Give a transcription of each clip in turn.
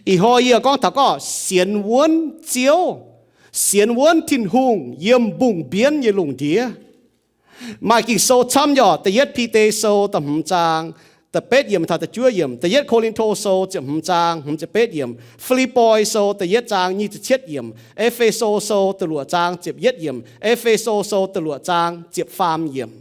Ih hnoi yie gorngv taux gorngv sienx wuonv Ziouv, sienx wuonv Tin-Hungh yiem mbungh mbienv nyei lungh ndiev. Maaih Ging-Sou camv nyei orqc. Da'yietv Bide Sou da'hmz zaang da'betv yiemc taux da'juov yiemc, da'yietv Ko^lin^to Sou ziepc hmz zaang hmz ziepc betv yiemc, Fi^lipv^poi Sou da'yietv zaang nyic ziepc cietv yiemc, E^fe^so Sou da'luoqc zaang ziepc yietv yiemc, E^fe^so Sou da'luoqc zaang ziepc faam yiemc.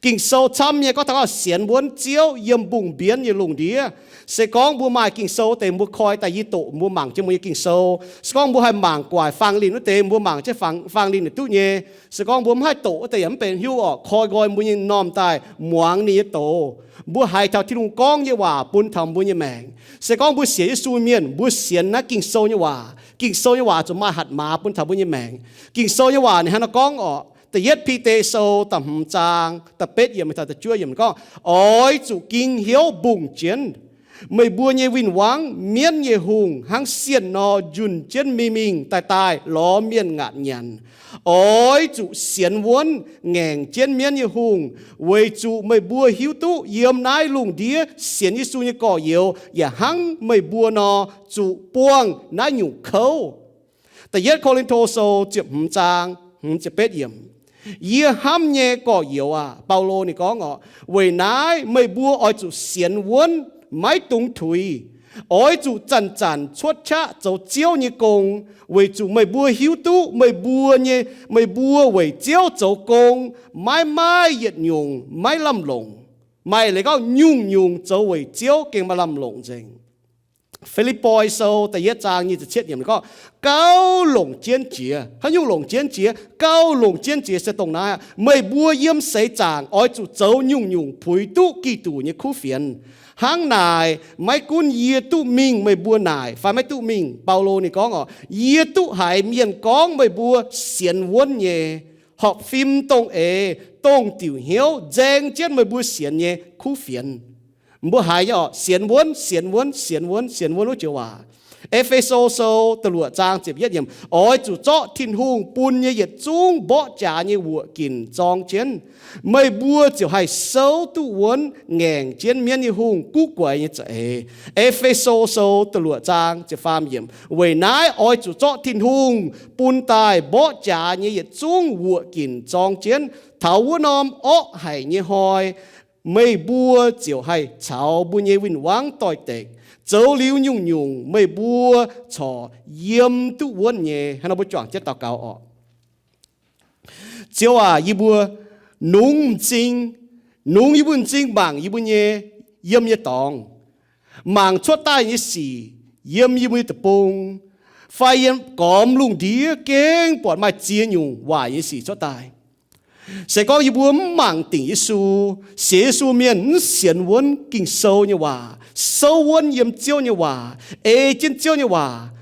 Ging-Sou camv nyei gorngv taux gorngv sienx wuonv Ziouv yiem mbungh mbienv nyei lungh ndiev. Se gorngv mbuo maaih Ging-Sou deix mbuo koi daaih yie doqc mbuo mangc jienv mbuo nyei Ging-Sou. Se gorngv mbuo haih mangc gu'nguaaic faang linh wuov deix mbuo mangc jienv faang, faang linh duqv nyei. Se gorngv mbuo mv haih doqc wuov deix yaac mv benx hnyouv orqc, koi nqoi mbuo nyei m'normh daaih muangx ninh nyei doz. Mbuo haiz taux Tin-Hungh gorngv nyei waac bun taux mbuo nyei maengc. Se gorngv mbuo sienx Yesu mienh, mbuo sienx naaiv Ging-Sou nyei waac. Ging-Sou nyei waac zuqc maaih hatc maaz bun taux mbuo nyei maengc. Ging-Sou nyei waac ninh hnangv naaiv gorngv orqc. Da'yietv Bide Sou da'hmz zaang da'betv yiemc taux da'juov yiemc gorngv, oix zuqc ging hnyouv mbungh jienv meih mbuo nyei win-wangv mienv nyei hungh hnangv sienh nor njunh jienv mingh mingh daaih daaih lorz mienh ngaatc nyanc. Oix zuqc sienx wuonv ngaengc jienv mienv nyei hungh, weic zuqc meih mbuo hiuv duqv yiem naaiv lungh ndiev sienx Yesu nyei gorx-youz yaac hnangv meih mbuo nor zuqc buangh naaiv nyungc kouv. Da'yietv Ko^lin^to Sou ziepc hmz zaang hmz ziepc betv yiemc. Yie hnamv nyei gorx-youz aac, Baulo ninh gorngv orqc, weic naaiv meih mbuo oix zuqc sienx wuonv, maiv dungx tuix. Oix zuqc zanc-zanc cuotv qaqv zoux Ziouv nyei gong, weic zuqc meih mbuo hiuv duqv meih mbuo nyei, meih mbuo weic Ziouv zoux gong maiv maaih yietc nyungc maiv lamh longc. Maaih leiz gorngv nyungc-nyungc zoux weic Ziouv gengh maaih lamh longc nzengc. Fi^lipv^poi Sou da'yietv zaang nyic ziepc cietv yiemc gorngv, gauh longc jienv jiex. Haaix nyungc longc jienv jiex? Gauh longc jienv jiex se dongh naaiv aqv. Meih mbuo yiem seix zaangc oix zuqc zoux nyungc-nyungc puix duqv Giduc nyei kuv fienx. Hnangv naaic, maiv gunv yie duqv mingh meih mbuo naaic fai maiv duqv mingh, Baulo ninh gorngv orqc, yie duqv haiz mienh gorngv meih mbuo sienx wuonv nyei, horpc fim dongh eix, dongh diuc hnyouv nzaeng jienv meih mbuo sienx nyei kuv fienx. Mbuo haiz nyei orqc, sienx wuonv, sienx wuonv, sienx wuonv, sienx wuonv wuov joux waac. E^fe^so Sou da'luoqc zaang ziepc yietv yiemc, oix zuqc zorqv Tin-Hungh bun nyei yietc zungv mborqv jaax nyei wuoqc ginc zorng jienv, meih mbuo ziouc haih souv duqv wuonv ngaengc jienv mienv nyei hungh guv guaix nyei za'eix. E^fe^so Sou da'luoqc zaang ziepc faam yiemc, weic naaiv oix zuqc zorqv Tin-Hungh bun daaih mborqv jaax nyei yietc zungv wuoqc ginc zorng jienv. Taux wuov norm orqv haic nyei hnoi, meih mbuo ziouc haih caux mbuo nyei win-wangv doix-dekc, zoux liuz nyungc-nyungc meih mbuo corc yiem duqv wuonv nyei. Hnangv nor mbuo juangc jienv daux gaux orqc. Ziouv aac, yie mbuo nungx m'zing, nungx yie mbuo m'zing mangc yie mbuo nyei yiem nyei dorngx, mangc cuotv daaih nyei sic yiem yie mbuo nyei deic-bung, fai yiem gormx lungh ndiev gengh buatc maaih ziex nyungc waaic nyei sic cuotv daaih. Se gorngv yie mbuo mv mangc dingc Yesu, sienx Yesu mienh mv sienx wuonv Ging-Sou nyei waac, souv wuonv yiem Ziouv nyei waac, ei jienv Ziouv nyei waac,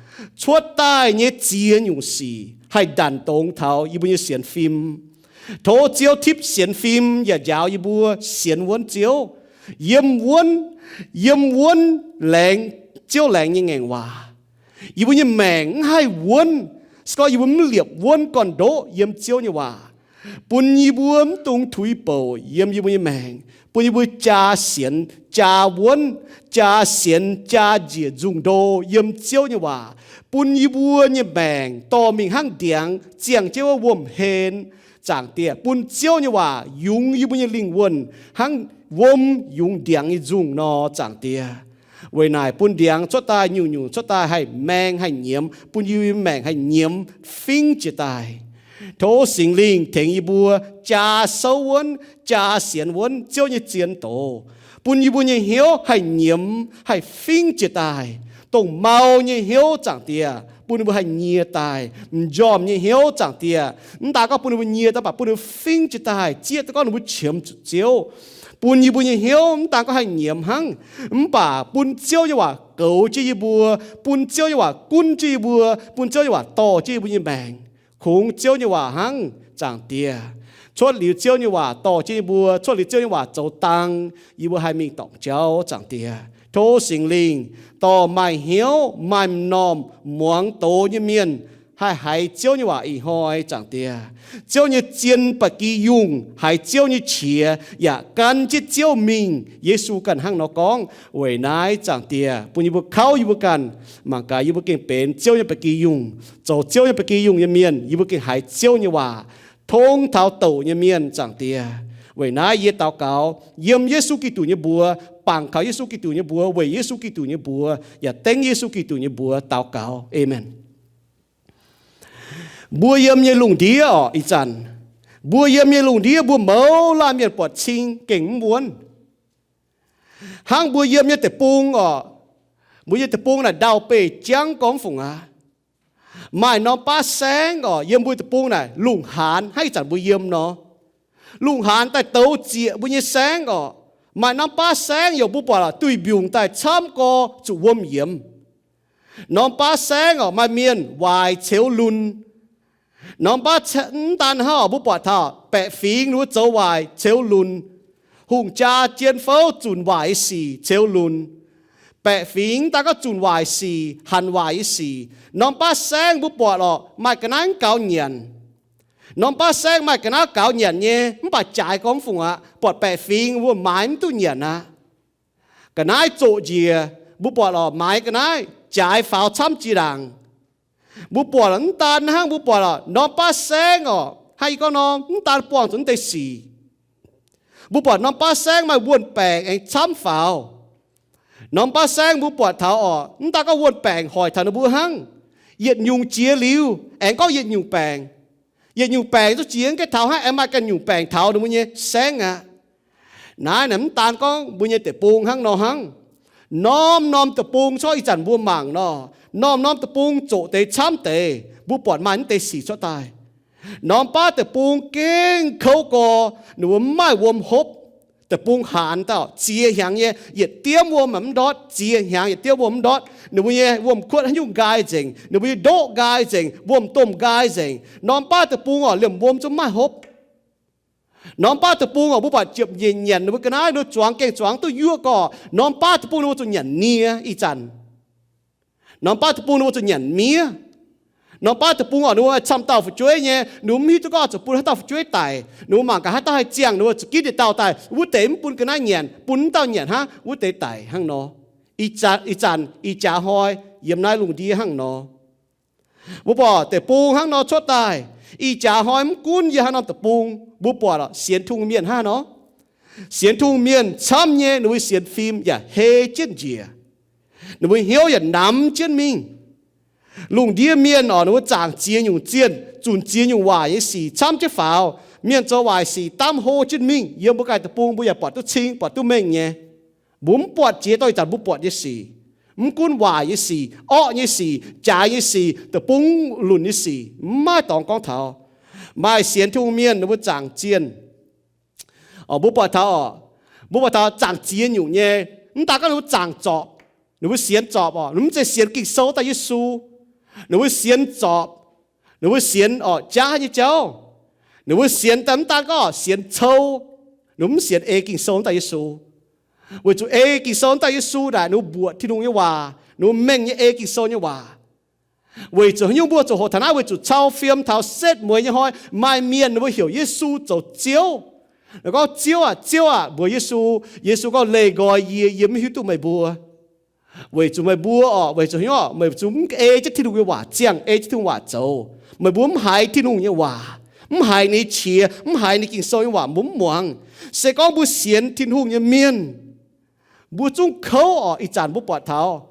cuotv daaih nyei ziex nyungc sic haih ndanc dongz taux yie mbuo nyei sienx fim. Tov Ziouv tipv sienx fim yaac njaaux yie mbuo sienx wuonv Ziouv, yiem wuonv, yiem wuonv laengz Ziouv laengz nyei ngaengc waac. Yie mbuo nyei maengc mv haih wuonv. Se gorngv yie mbuo mv liepc wuonv gorn-ndoqv yiem Ziouv nyei waac, bun yie mbuo mv dungx tuix bouc yiem yie mbuo nyei maengc, bun yie mbuo jaa sienx jaa wuonv, jaa sienx jaa njiec nzungh ndo yiem Ziouv nyei waac, bun yie mbuo nyei maengc dorh mingh hnangv ndiangx ziangh jienv wuov wuom-hlen, Zaangc Diex, bun Ziouv nyei waac yungz yie mbuo nyei lingh wuonh hnangv wuom yungz ndiangx nyei nzungh nor, Zaangc Diex. Weic naaic bun ndiangx cuotv daaih, nyungc-nyungc cuotv daaih haih maeng haih nyiemz, bun yie mbuo maengc haih nyiemz fingx jiex daaih. Tov Singx Lingh tengx yie mbuo jaa souv wuonv, jaa sienx wuonv Ziouv nyei zien doz, bun yie mbuo nyei hnyouv haih nyiemz haih fingx jiex daaih. Dongh mau nyei hnyouv, Zaangc Diex, bun yie mbuo haih nyie daaih. M'njormh nyei hnyouv, Zaangc Diex, mv daan gorngv bun ninh mbuo nyie daaih, mv baac bun ninh mbuo fingx jiex daaih, zieqv duqv gorngv ninh mbuo qiemx zuqc Ziouv. Bun yie mbuo nyei hnyouv mv daan gorngv haih nyiemz hnangv, mv baac bun Ziouv nyei waac goux jienv yie mbuo, bun Ziouv nyei waac gunv jienv yie mbuo, bun Ziouv nyei waac dorh jienv yie mbuo nyei maengc. Kungx Ziouv nyei waac hnangv, Zaangc Diex. Cuotv liuz Ziouv nyei waac dorh jienv yie mbuo, cuotv liuz Ziouv nyei waac zoux dang, yie mbuo haih mingh dorngc jauv, Zaangc Diex. Tov Singx Lingh dorh maaih hnyouv maaih m'normh muangx doz nyei mienh haih haiz Ziouv nyei waac ih hnoi, Zaangc Diex. Ziouv nyei zien ba'gi yungh haiz Ziouv nyei qiex yaac gan jienv Ziouv mingh. Yesu ganh hnangv nor gorngv. Weic naaiv, Zaangc Diex, bun yie mbuo kauv yie mbuo ganh, mangc gaax yie mbuo gengh benx Ziouv nyei ba'gi yungh, zoux Ziouv nyei ba'gi yungh nyei mienh. Yie mbuo gengh haiz Ziouv nyei waac tong taux douc nyei mienh, Zaangc Diex. Weic naaiv yie daux gaux yiem Yesu Giduc nyei mbuox, bangc kaux Yesu Giduc nyei mbuox, weic Yesu Giduc nyei mbuox, yaac dengv Yesu Giduc nyei mbuox daux gaux. Aamen. Mbuo yiem nyei lungh ndiev orqc, ih zanc mbuo yiem nyei lungh ndiev mbuo mouz laanh mienh buatc cing gengh mv wuonv. Hnangv mbuo yiem nyei deic-bung orqc, mbuo nyei deic-bung naaic ndau-beih jangv gorngv fungc aqv. Maaih norm baav saengv orqc, yiem mbuo deic-bung naaic lungh haanz hnangv ih zanc mbuo yiem nor. Lungh haanz daaih douz zieqc mbuo nyei saengv orqc. Maaih norm baav saengv yaac mbuo buatc duih mbiungc daaih camv gorx zuqc wuom yiemx. Norm baav saengv orqc, maaih mienh waaic ceux lunx. Norm baav, mv daan hnangv orqc, mbuo buatc taux baeqc fingx ninh mbuo zoux waaic ceux lunx. Hungh jaa jien fouv zunc waaic nyei sic ceux lunx. Baeqc fingx mv daan gorngv zunc waaic sic, hanc waaic nyei sic. Norm baav saengv mbuo buatc orqc, maaih ga'naaiv mv gaux nyanc. Norm baav saengv maaih ga'naaiv gaux nyanc nyei, mv baac jaaix gorngv fungc aqv, buatc baeqc fingx mbuo maaiz mv duqv nyanc aqv. Ga'naaiv zoqc njiec, mbuo buatc orqc, maaiz ga'naaiv jaaix faaux camv jiex ndaangc. Mbuo buatc mv daan hnangv, mbuo buatc orqc, norm baav saengv orqc, hnangv yie gorngv nor, mv daan buangh zuqc mv deix sic. Mbuo buatc norm baav saengv maaih wuon-baengc aengx camv faaux. Norm baav saengv mbuo buatc taux orqc, mv daan gorngv wuon-baengc hoic taux ninh mbuo hnangv. Yietc nyungc jiex liuz aengx gorngv yietc nyungc baengc. Yietc nyungc baengc duqv jiex mv gaengh taux hnangv, aengx maaih ganh nyungc baengc taux ninh mbuo nyei saengv aqv. Naaiv naaic mv daan gorngv mbuo nyei deic-bung hnangv nor hnangv. Norm-norm deic-bung corc ih zanc mbuo mangc nor, norm-norm deic-bung zoqc deix camv deix, mbuo buatc maaih mv deix sic cuotv daaih. Norm baav deic-bung gengh kouv gorx, ninh mbuo mv maaih wuom hopv. Deic-bung haanz daaih ziex hnyangx nyei, yietc diemv wuom mv ndortv, ziex hnyangx yietc diemv wuom mv ndortv. Ninh mbuo nyei wuom-kuotv haaix nyungc nqaai nzengc, ninh mbuo nyei ndoqv nqaai nzengc, wuom-domh nqaai nzengc. Norm baav deic-bung orqc, liemh wuom zungv mv maaih hopv. Norm baav deic-bung orqc, mbuo buatc ziepc nyeic nyanc ninh mbuo ga'naaiv, ninh mbuo zuangx gengh zuangx duqv yuoqv gorx. Norm baav deic-bung ninh mbuo zuqc nyanc nie ih zanc. Norm baav deic-bung ninh mbuo zuqc nyanc miev. Norm baav deic-bung orqc, ninh mbuo camv dauh fu'jueiv nyei, ninh mbuo mv hiuv duqv gorngv zuqc bun haaix dauh fu'jueiv daic. Ninh mbuo mangc gaax haaix dauh haih ziangh, ninh mbuo zuqc ginv yietc dauh daaih, wuov deix mv bun ga'naaiv nyanc, bun wuov dauh nyanc hnangv, wuov deix daic hnangv nor. Ih zanc, ih jaax hnoi yiem naaiv lungh ndiev hnangv nor. Mbuo buatc deic-bung hnangv nor cuotv daaih. Ih jaax hnoi mv gunv yiem haaix norm deic-bung, mbuo buatc sienx Tin-Hungh mienh hnangv nor. Sienx Tin-Hungh mienh camv nyei, ninh mbuo sienx fim yaac hei jienv njiec. Ninh mbuo hnyouv yaac namx jienv mingh. Lungh ndiev mienh orqc, ninh mbuo zaangc ziex nyungc zienh, zunc ziex nyungc waaic nyei sic camv jienv faaux. Mienh zoux waaic sic daamv hlo jienv mingh. Yiem mbuo ganh deic-bung mbuo yaac buatc duqv cing, buatc duqv mengh nyei. Mbuo mv buatc jiex dorh ih zanc mbuo buatc nyei sic. Mv gunv waaic nyei sic, orqv nyei sic, jaaix nyei sic, deic-bung lunc nyei sic, mv maaih dorngx gorngv taux. Maaih sienx Tin-Hungh mienh ninh mbuo zaangc zienh orqc, mbuo buatc taux orqc, mbuo buatc taux zaangc ziex nyungc nyei. Mv daan gorngv ninh mbuo zaangc zorpc, ninh mbuo sienx zorpc orqc, ninh mv zeiz sienx Ging-Sou daaih Yesu. Ninh mbuo sienx zorpc, ninh mbuo sienx orqc jaav nyei jauv. Ninh mbuo sienx daaih mv daan gorngv sienx cou, ninh mv sienx ei Ging-Sou daaih Yesu. Weic zuqc ei Ging-Sou daaih Yesu naaic ninh mbuo mbuoqc Tin-Hungh nyei waac, ninh mbuo mengh nyei ei Ging-Sou nyei waac. Weic zuqc haaix nyungc mbuo zuqc hoqc taux naaiv? Weic zuqc cau fiem taux setv mueiz nyei hnoi maaih mienh ninh mbuo heuc Yesu zoux Ziouv. Gorngv, Ziouv aah! Ziouv aah! Mbuox Yesu. Yesu gorngv, Leih nqoi yie, yie mv hiuv duqv meih mbuo. Weic zuqc meih mbuo orqc, weic zuqc haaix nyungc orqc? Meih zuqc mv ei jienv Tin-Hungh nyei waac ziangh, ei jienv Tin-Hungh waac zoux. Meih mbuo mv haiz Tin-Hungh nyei waac, mv haiz ninh nyei qiex, mv haiz ninh Ging-Sou nyei waac, mbuo mv muangx. Se gorngv mbuo sienx Tin-Hungh nyei mienh, mbuo zungv kouv orqc. Ih zanc mbuo buatc taux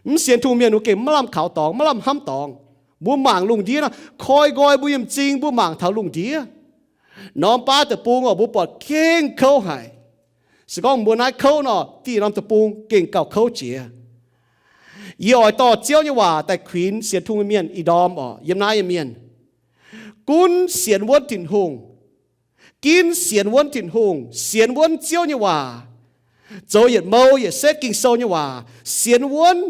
mv sienx Tin-Hungh mienh mbuo gengh maiv lamh kaux dorngx, maiv lamh hnamv dorngx. Mbuo mangc lungh ndiev nor, koi nqoi mbuo yiem m'zing mbuo mangc taux lungh ndiev. Norm baav deic-bung orqc, mbuo buatc gengh kouv haic. Se gorngv mbuo naaiv kouv nor, dieh norm deic-bung gengh gauh kouv jiex. Yie oix dorh Ziouv nyei waac daaih kuinx sienx Tin-Hungh nyei mienh ih ndorm orqc, yiem naaiv nyei mienh, gunv sienx wuonv Tin-Hungh, ginv sienx wuonv Tin-Hungh, sienx wuonv Ziouv nyei waac, zoux yietc mou yietc setv Ging-Sou nyei waac, sienx wuonv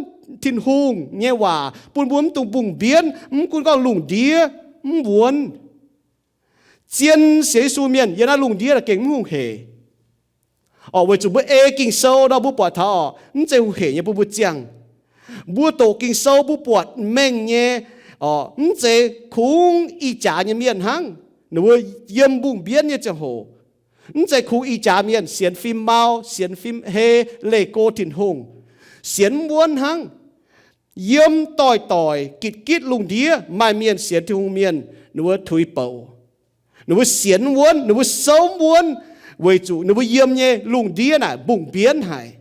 Tin-Hungh nyei waac bun mbuo mv dungx mbungh mbienv, mv gunv gorngv lungh ndiev mv wuonv. Zien sienx Yesu mienh yiem naaiv lungh ndiev gengh mv hungh hec. Orqc, weic zuqc mbuo ei Ging-Sou nor, mbuo buatc taux orqc, mv zeiz hungh hec nyei bun mbuo ziangh. Mbuo doqc Ging-Sou mbuo buatc mengh nyei, Mv zeiz kungx ih jaax nyei mienh hnangv, ninh mbuo yiem mbungh mbienv nyei ziangh hoc. Mv zeiz kungx ih jaax mienh sienx fim mau, sienx fim hei, leih go Tin-Hungh, sienx mv wuonv hnangv. Yiem doix-doix gitv-gitv lungh ndiev maaih mienh sienx Tin-Hungh mienh, ninh mbuo tuix bouc. Ninh mbuo sienx wuonv, ninh mbuo souv wuonv, weic zuqc ninh mbuo yiem nyei lungh ndiev naaic mbungh mbienv haic.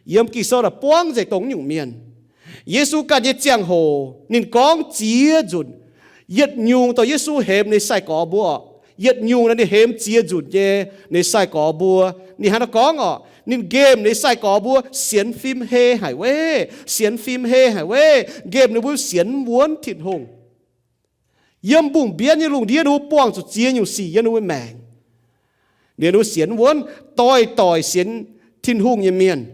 Yiem Ging-Sou naaic buangv nzengc dongh nyungc mienh. Yesu ganh nyei ziangh hoc ninh gorngv ziex nzunc. Yietc nyungc dongh Yesu hemx ninh sai-gorx mbuo, yietc nyungc naaic ninh hemx ziex nzunc nyei ninh sai-gorx mbuo. Ninh hnangv naaiv gorngv oc, ninh nqemh ninh sai-gorx mbuo sienx fim hei haic weic, sienx fim hei haic weic, nqemh ninh mbuo sienx mv wuonv Tin-Hungh. Yiem mbungh mbienv nyei lungh ndiev ninh mbuo buangh zuqc ziex nyungc sic yiem ninh mbuo maengc. Ninh mbuo sienx wuonv, doix-doix sienx Tin-Hungh nyei mienh,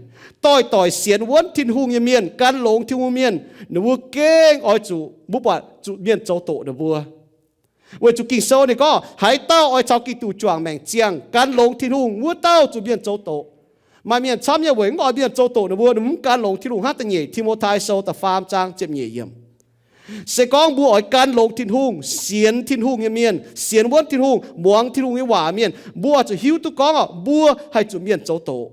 doix-doix sienx wuonv Tin-Hungh nyei mienh, gan longx Tin-Hungh mienh, ninh mbuo gengh oix zuqc, mbuo buatc, zuqc mienh zoux doqc ninh mbuo. Weic zuqc Ging-Sou ninh gorngv, haaix dauh oix caux Giduc juangc maengc ziangh, gan longx Tin-Hungh, wuov dauh zuqc mienh zoux doqc. Maaih mienh camv nyei weic mv oix mienh zoux doqc ninh mbuo, ninh mbuo mv gan longx Tin-Hungh hnangv. Da'nyeic Ti^mo^tai Sou da'faam zaang ziepc nyeic yiemc. Se gorngv mbuo oix gan longx Tin-Hungh, sienx Tin-Hungh nyei mienh, sienx wuonv Tin-Hungh, muangx Tin-Hungh nyei waac mienh, mbuo zuqc hiuv duqv gorngv oc, mbuo haih zuqc mienh zoux doqc.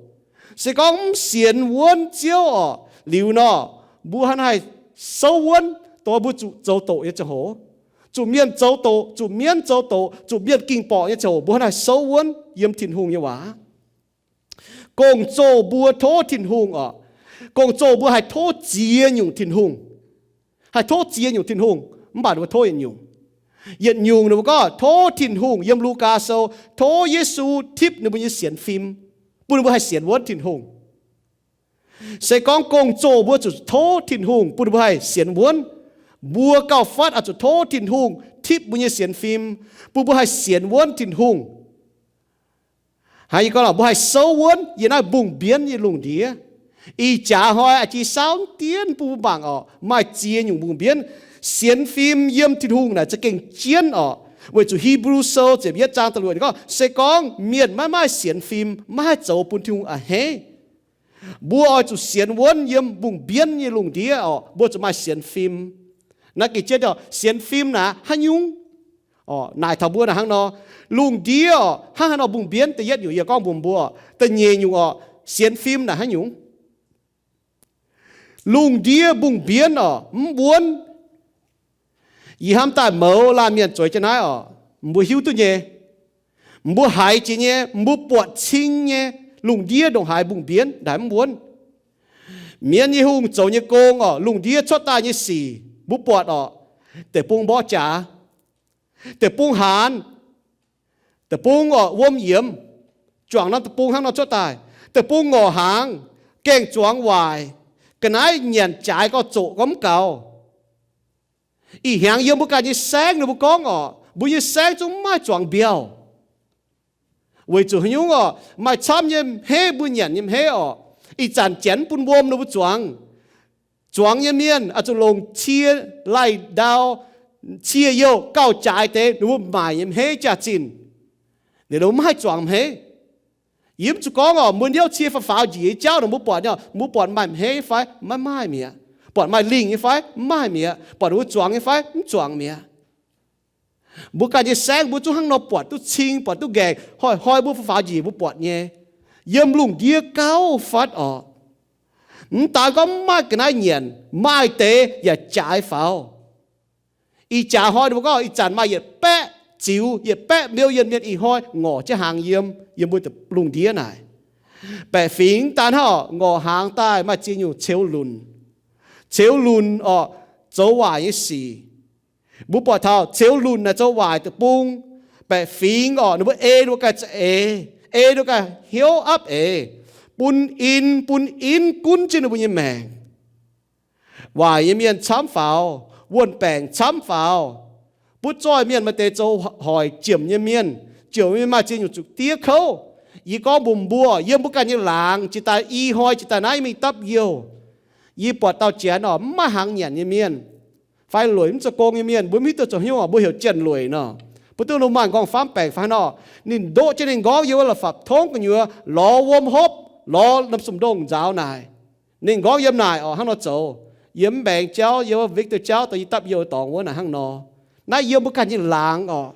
Se gorngv mv sienx wuonv Ziouv oc, liuz nor, mbuo hnangv haih souv wuonv, dongh mbuo zuqc zoux doqc nyei ziangh hoc, zuqc mienh zoux doqc, zuqc mienv zoux doqc, zuqc mienh ging-borqc nyei ziangh hoc, mbuo hnangv haih souv wuonv yiem Tin-Hungh nyei waac. Gong-zoh mbuo tov Tin-Hungh oc. Gong-zoh mbuo haih tov ziex nyungc Tin-Hungh. Haih tov ziex nyungc Tin-Hungh, mv baac ninh mbuo tov yietc nyungc. Yietc nyungc ninh mbuo gorngv tov Tin-Hungh yiem Lugaa Sou, tov Yesu tipv ninh mbuo nyei sienx fim, bun ninh mbuo haih sienx wuonv Tin-Hungh. Se gorngv gong-zoh mbuo zuqc tov Tin-Hungh bun ninh mbuo haih sienx wuonv, mbuo gauh fatv oix zuqc tov Tin-Hungh tipv mbuo nyei sienx fim, bun mbuo haih sienx wuonv Tin-Hungh. Haiz yie gorngv lorqc, mbuo haih souv wuonv yiem naaiv mbungh mbienv nyei lungh ndiev. Ih jaax hnoi a'jiex saauv dienv bun mbuo mangc orqc, maaih ziex nyungc mbungh mbienv. Sienx fim yiem Tin-Hungh naaic za'gengh jienv orqc, weic zuqc Hipv^lu Sou ziepc yietv zaang da'luoqc ninh gorngv, se gorngv mienh maiv maaih sienx fim, maiv haih zoux bun Tin-Hungh a'hneiv. Mbuo oix zuqc sienx wuonv yiem mbungh mbienv nyei lungh ndiev orqc, mbuo zuqc maaih sienx fim. Naaiv gengh jienv orqc, sienx fim naaic haaix nyungc? Orqc, naaic taux mbuo naaic hnangv nor, lungh ndiev orqc, hnangv haaix nor mbungh mbienv? Da'yietv nyungc yie gorngv mbuox mbuo, da'nyeic nyungc orqc, sienx fim naaic haaix nyungc? Lungh ndiev mbungh mbienv orqc, mv wuonv. Yie hnamv daaih mouz laanh mienh zueiz jienv naaiv orqc, mbuo hiuv duqv nyei. Mbuo haiz jiex nyei, mbuo buatc cing nyei, lungh ndiev ndongc haaix mbungh mbienv ndaix mv wuonv. Mienh nyei hungh zoux nyei gong orqc, lungh ndiev cuotv daaih nyei sic mbuo buatc orqc, deic-bung mborqv jaax, deic-bung haanz, deic-bung orqc wuom yiemx, juangc norm deic-bung hnangv nor cuotv daaih, deic-bung ngorc hnaangx, gaeng-zuangx waaic, ga'naaiv nyanc jaaix gorx zoqc gorx mv gaux. Ih hnyangx yiem mbuo ganh nyei saengv ninh mbuo gorngv orqc, mbuo nyei saengv zungv mv maaih zuangx mbiauh. Weic zuqc haaix nyungc orqc? Maaih camv nyei hmeiv mbuo nyanc nyei hmeiv orqc, ih zanc janx bun wuom ninh mbuo zuangx. Zuangx nyei mienh oix zuqc longc cie lai-ndau, cie youh gauh jaaix deix ninh mbuo maaic nyei hmeiv jaax-zinh. Ninh mbuo mv haih zuangx hmeiv. Yie mv zuqc gorngv orqc, mbuo niouv cie faaux faaux njiec nyei jauv nor, mbuo buatc nyei, mbuo buatc maaih hmeiv fai? Maiv maaih mi'aqv. Buatc maaih lingh nyei fai? Mv maaih mi'aqv. Buatc ninh mbuo zuangx nyei fai? Mv zuangx mi'aqv. Mbuo ganh nyei saengv mbuo zungv hnangv nor buatc duqv cing, buatc duqv nqaengc, hnoi-hnoi mbuo faaux faaux njiec mbuo buatc nyei. Yiem lungh ndiev gauh fatv orqc. Mv daan gorngv mv maaih ga'naaiv nyanc, maaih deix yaac jaaix faaux. Ih jaax hnoi ninh mbuo gorngv ih zanc maaih yietc baeqv ziux, yietc baeqv million mienh ih hnoi ngorc jienv hnaangx yiem, yiem mbuo lungh ndiev naaic. Baeqc fingx daan hnangv orqc, ngorc hnaangx daaih maaih ziex nyungc ceux lunc. Ceux lunc orqc, zoux waaic nyei sic. Mbuo buatc taux ceux lunc naaic zoux waaic deic-bung, baeqc fingx orqc, ninh mbuo ei ninh mbuo ganh za'eix, ei ninh mbuo ganh hnyouv apv eix, bun in, bun in gunv jienv ninh mbuo nyei maengc. Waaic nyei mienh camv faaux, wuon-baengc camv faaux. Butv zoih mienh maaih deix zoux hoic jiemc nyei mienh, jiemc nyei mienh maaih ziex nyungc zuqc diev kouv. Yie gorngv mbuox mbuo, yiem mbuo ganh nyei laangz jiex daaih i hnoi jiex daaih naaiv mingh dapv youh, yie buatc dauh janx orqc, mv maaih hnaangx nyanc nyei mienh, fai lueic mv zoux gong nyei mienh, mbuo mv hiuv duqv zoux haaix nyungc, mbuo heuc jien-lueic nor. Mbuo duqv lungh maaih nqorngv-famv baengc fai hnangv nor, ninh ndoqv jienv ninh nqorngv yiem wuov la'fapv tongv gu'nyuoz, lorz wuom hopv, lorz norm sumh ndongh nzaaux naaic. Ninh nqorngv yiem naaic orqc, hnangv nor zoux. Yiem mv mbaengx jauv, yiem Victory jauv daaih yie dapv youh dorngx wuov naaic hnangv nor. Naaiv yiem mbuo ganh nyei laangz orqc,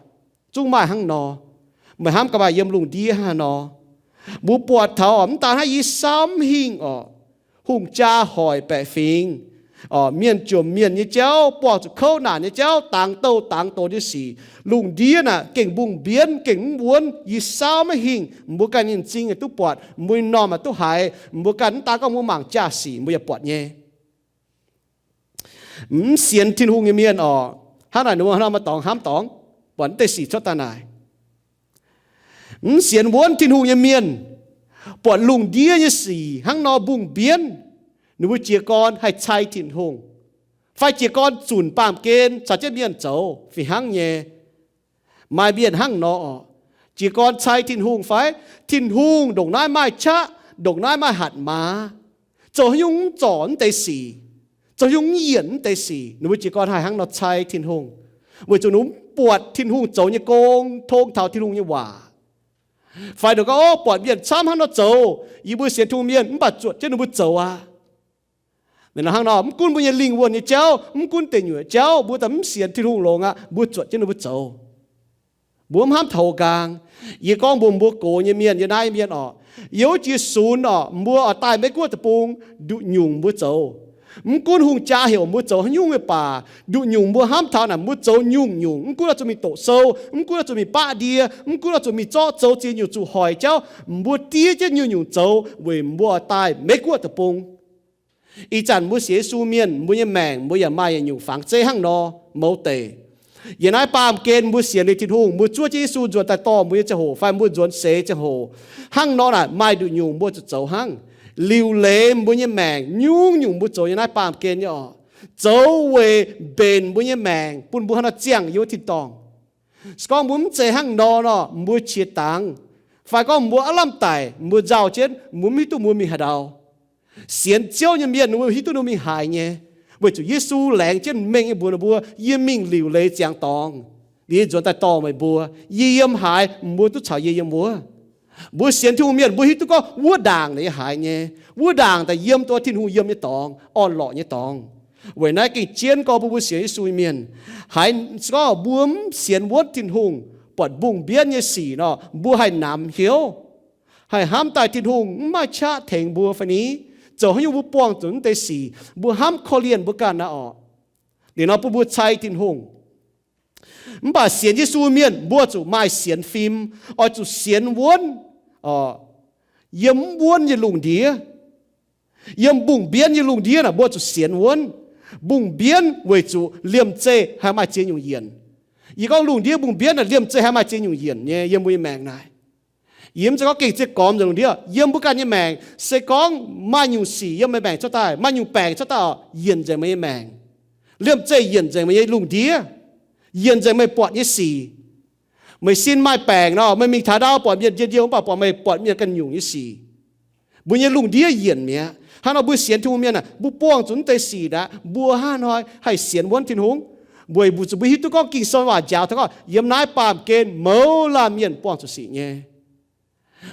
zungv maaih hnangv nor. Meih hnamv gaax maaih yiem lungh ndiev hnangv nor. Mbuo buatc taux orqc, mv daan hnangv yie saamv hingh orqc, hungh jaa hoic baeqc fingx orqc, mienh jomc mienh nyei jauv, buangh zuqc kouv naanc nyei jauv, dangx douh dangx doz nyei sic. Lungh ndiev naaic gengh mbungh mbienv, gengh mv wuonv. Yie saamv maiv hingh, mbuo ganh nyei m'zing yaac duqv buatc, mbuo nyei m'normh yaac duqv haiz, mbuo ganh mv daan gorngv mbuo mangc jaa sic, mbuo yaac buatc nyei. Mv sienx Tin-Hungh nyei mienh orqc, hnangv naaic ninh mbuo hnangv nor maaih dorngx hnamv dorngx, buatc mv deix sic cuotv daaih naaic. Mv sienx wuonv Tin-Hungh nyei mienh, buatc lungh ndiev nyei sic hnangv nor mbungh mbienv, ninh mbuo jiez gorn haih cai Tin-Hungh, fai jiez gorn zunc baamh gen caux jienv mienh zoux fih hnangv nyei. Maaih mienh hnangv nor orqc, jiez gorn cai Tin-Hungh fai, Tin-Hungh ndongc naaiv maaih qaqv, ndongc naaiv maaih hatc maaz, zoux haaix nyungc mv zorc mv deix sic, zoux haaix nyungc mv yienc mv deix sic. Ninh mbuo jiez gorn haih hnangv nor cai Tin-Hungh, weic zuqc ninh mbuo mv buatc Tin-Hungh zoux nyei gong, tong taux Tin-Hungh nyei waac. Fai ninh gorngv, Ov, buatc mienh camv hnangv nor zoux, yie mbuo sienx Tin-Hungh mienh mv baac zuotc jienv ninh mbuo zoux aqv. Hnangv nor, mv gunv mbuo nyei lingh wuonh nyei jauv, mv gunv deic nyuoqc jauv, mbuo daaih mv sienx Tin-Hungh longx aqv, mbuo zuotc jienv ninh mbuo zoux. Mbuo mv hnamv taux nqaang. Yie gorngv mbuox mbuo gox nyei mienh, yie naaiv mienh orqc, yiem wuov jiex sunx orqc, mbuo oix daaih Meiv Guoqv deic-bung, nduqc nyungc mbuo zoux. Mv gunv hungh jaa heuc mbuo zoux haaix nyungc nyei baac, nduqc nyungc mbuo hnamv taux naaic mbuo zoux nyungc-nyungc. Mv gunv oix zuqc mingh doqc sou, mv gunv oix zuqc mingh baqv ndie, mv gunv oix zuqc mingh zorqv zoux ziex nyungc zuqc hoic jauv, mbuo diev jienv nyungc-nyungc zoux weic mbuo oix daaih Meiv Guoqv deic-bung. Ih zanc mbuo sienx Yesu mienh, mbuo nyei maengc mbuo yaac maaih yietc nyungc fangx zeiv hnangv nor mouz deic. Yiem naaiv baamh gen mbuo sienx liuz Tin-Hungh, mbuo zuov jienv Yesu nzuonx daaih dorh mbuo nyei ziangh hoc fai mbuo nzuonx seix ziangh hoc, hnangv nor naaic maaih nduqc nyungc mbuo zuqc zoux hnangv. Liuc leiz mbuo nyei maengc nyungc-nyungc mbuo zoux yiem naaiv baamh gen nyei orqc, zoux weic mbenc mbuo nyei maengc bun mbuo hnangv nor ziangh yiem wuov tin-dorngh. Se gorngv mbuo mv zeiz hnangv nor nor, mbuo qiex dangx, fai gorngv mbuo aav lamh daic, mbuo nzauh jienv, mbuo mv hiuv duqv mbuo mingh haaix ndau. Sienx Ziouv nyei mienh ninh mbuo hiuv duqv ninh mbuo mingh haaix nyei, weic zuqc Yesu laengz jienv mengh nyei mbuox ninh mbuo, Yie mingh liuc leiz ziangx dorngx, liuz yie nzuonx daaih dorh meih mbuo. Yie yiem haaix, mbuo duqv caux yie yiem wuov. Mbuo sienx Tin-Hungh mienh mbuo hiuv duqv gorngv wuov ndaangc naaic yiem haaix nyei. Wuov ndaangc daaih yiem duqv Tin-Hungh yiem nyei dorngx, orn-lorqc nyei dorngx. Weic naaiv gengh jienv gorngv mbuo, mbuo sienx Yesu nyei mienh, haiz se gorngv mbuo mv sienx wuonv Tin-Hungh, buatc mbungh mbienv nyei sic nor, mbuo haih namx hnyouv, haih hnamv daaih Tin-Hungh mv maaih qaqv tengx mbuo fai ni, zoux haaix nyungc mbuo buangh zuqc mv deix sic, mbuo hnamv korv-lienh mbuo ganh naaiv orqc. Liuz nor bun mbuo cai Tin-Hungh. Mv baac sienx Yesu mienh mbuo zuqc maaih sienx fim, oix zuqc sienx wuonv, yiem mv wuonv nyei lungh ndiev. Yiem mbungh mbienv nyei lungh ndiev naaic mbuo zuqc sienx wuonv. Mbungh mbienv weic zuqc liemh zeih haih maaih ziex nyungc yienc. Yie gorngv lungh ndiev mbungh mbienv naaic liemh zeih haih maaih ziex nyungc yienc nyei yiem mbuo nyei maengc naaic. Yie mv zeiz gorngv gengh ziex gormx nzengc lungh ndiev. Yiem mbuo ganh nyei maengc se gorngv maaih nyungc sic yiem meih maengc cuotv daaih, maaih nyungc baengc cuotv daaih orqc, yienc nzengc meih nyei maengc. Liemh zeih yienc nzengc meih nyei lungh ndiev, yienc nzengc meih buatc nyei sic. Meih sin maaih baengc nor, meih mingh taux ndau buatc mienh njien-youh mv baac buatc meih buatc mienh ganh nyungc nyei sic. Mbuo nyei lungh ndiev yienc mi'aqv. Hnangv nor mbuo sienx Tin-Hungh mienh aah, mbuo buangh zuqc mv deix sic aqv, mbuo hnangv haaix nor haih sienx wuonv Tin-Hungh? Weic zuqc mbuo hiuv duqv gorngv Ging-Sou waac njaaux taux gorngv yiem naaiv baamh gen mouz laanh mienh buangh zuqc sic nyei.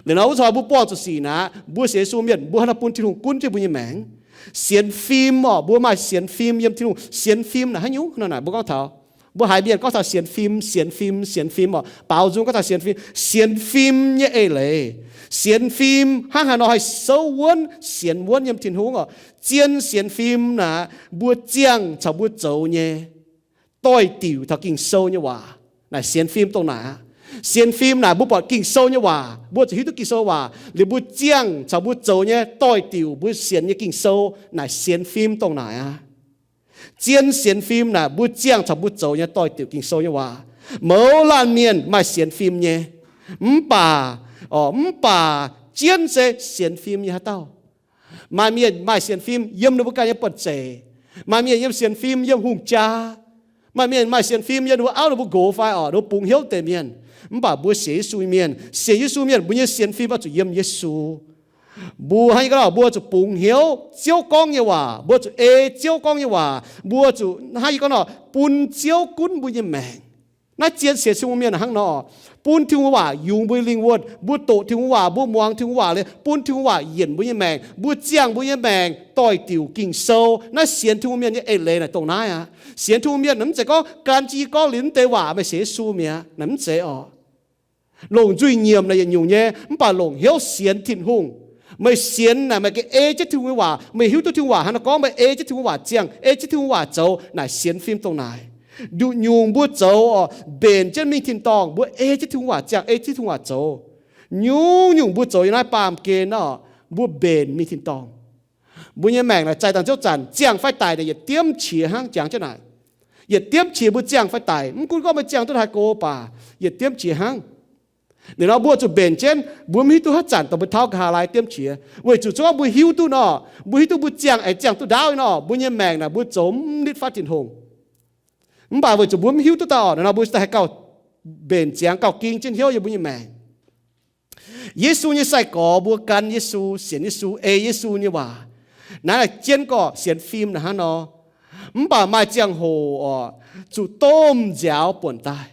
Liuz nor wuov zanc mbuo buangh zuqc sic naaic, mbuo sienx Yesu mienh mbuo hnangv haaix nor bun Tin-Hungh gunv jienv mbuo nyei maengc? Sienx fim orqc, mbuo maaih sienx fim yiem Tin-Hungh. Sienx fim naaic haaix nyungc? Hnangv naaic mbuo gorngv taux, mbuo haiz mienh gorngv taux sienx fim, sienx fim, sienx fim orqc, baaux nzung gorngv taux sienx fim. Sienx fim nyei eix leiz, sienx fim hnangv haaix nor haih souv wuonv, sienx wuonv yiem Tin-Hungh orqc? Zien sienx fim naaic, mbuo ziangh caux mbuo zoux nyei doix-diuc taux Ging-Sou nyei waac. Naaic sienx fim dongh naaic aqv. Sienx fim naaic mbuo buatc Ging-Sou nyei waac, mbuo zuqc hiuv duqv Ging-Sou waac liuz mbuo ziangh caux mbuo zoux nyei doix-diuc mbuo sienx nyei Ging-Sou. Naaic sienx fim dongh naaic aqv. Zien sienx fim naaic mbuo ziangh caux mbuo zoux nyei doix-diuc Ging-Sou nyei waac. Mouz laanh mienh maaih sienx fim nyei, mv baac, mv baac jienv se sienx fim nyei haaix dauh? Maaih mienh maaih sienx fim yiem ninh mbuo ganh nyei buonv-zeic. Maaih mienh yiem sienx fim yiem hungh jaa. Maaih mienh maaih sienx fim yiem ninh mbuo auv ninh mbuo nqox fai orqc, ninh mbuo bungx hnyouv deix mienh. Mv baac mbuo sienx Yesu mienh, sienx Yesu mienh mbuo nyei sienx fim oix zuqc yiem Yesu. Mbuo hnangv yie gorngv nor, mbuo zuqc bungx hnyouv Ziouv gorngv nyei waac, mbuo zuqc ei Ziouv gorngv nyei waac, mbuo zuqc hnangv yie gorngv nor bun Ziouv gunv mbuo nyei maengc. Naaiv zien sienx Tin-Hungh mienh hnangv nor, bun Tin-Hungh waac yungz mbuo nyei lingh wuonh. Mbuo doqc Tin-Hungh waac, mbuo muangx Tin-Hungh waac liuz, bun Tin-Hungh waac yienc mbuo nyei maengc, mbuo ziangh mbuo nyei maengc doix-diuc Ging-Sou. Naaiv sienx Tin-Hungh mienh nyei eix leiz naaic dongh naaiv aqv. Sienx Tin-Hungh mienh mv zeiz gorngv gan jienv gorngv liuz mv deix waac meih sienx Yesu mi'aqv, naaic mv zeiz oc. Longc nzuih nyiemc naaic yietc nyungc nyei, mv baac longc hnyouv sienx Tin-Hungh. Meih sienx naaic meih gengh ei jienv Tin-Hungh nyei waac, meih hiuv duqv Tin-Hungh waac hnangv nor gorngv, meih ei jienv Tin-Hungh waac ziangh, ei jienv Tin-Hungh waac zoux, naaic sienx fim dongh naaic. Nduqc nyungc mbuo zoux oc, mbenc jienv mingh tin-dorngh, mbuo ei jienv Tin-Hungh waac ziangh, ei jienv Tin-Hungh waac zoux. Nyungc-nyungc mbuo zoux yiem naaiv baamh gen nor, mbuo mbenc mingh tin-dorngh. Mbuo nyei maengc naaic zaih dangh ziouv zanc ziangh fai daic naaic yietc diemv qiex hnangv. Jangx jienv naaic, yietc diemv qiex mbuo ziangh fai daic, mv gunv gorngv meih ziangh duqv haaix go baac yietc diemv qiex hnangv. Liuz nor mbuo zuqc mbenc jienv, mbuo mv hiuv duqv haaix zanc dongh mbuo tauv nqa'haav lai diemv qiex. Weic zuqc zungv mbuo hiuv duqv nor, mbuo hiuv duqv mbuo ziangh aengx ziangh duqv ndaauv nor, mbuo nyei maengc naaic mbuo zoux mv nitv fatv Tin-Hungh. Mv baac weic zuqc mbuo mv hiuv duqv daaih oc, naaiv nor mbuo daaih haih gauh mbenc ziangx gauh ging jienv hnyouv yiem mbuo nyei maengc. Yesu nyei sai-gorx mbuo gan Yesu, sienx Yesu, ei Yesu nyei waac. Naaiv naaic jienv gorqv sienx fim naaic hnangv nor. Mv baac maaih ziangh hoc oc, zuqc domh nziaaux buonc daaih.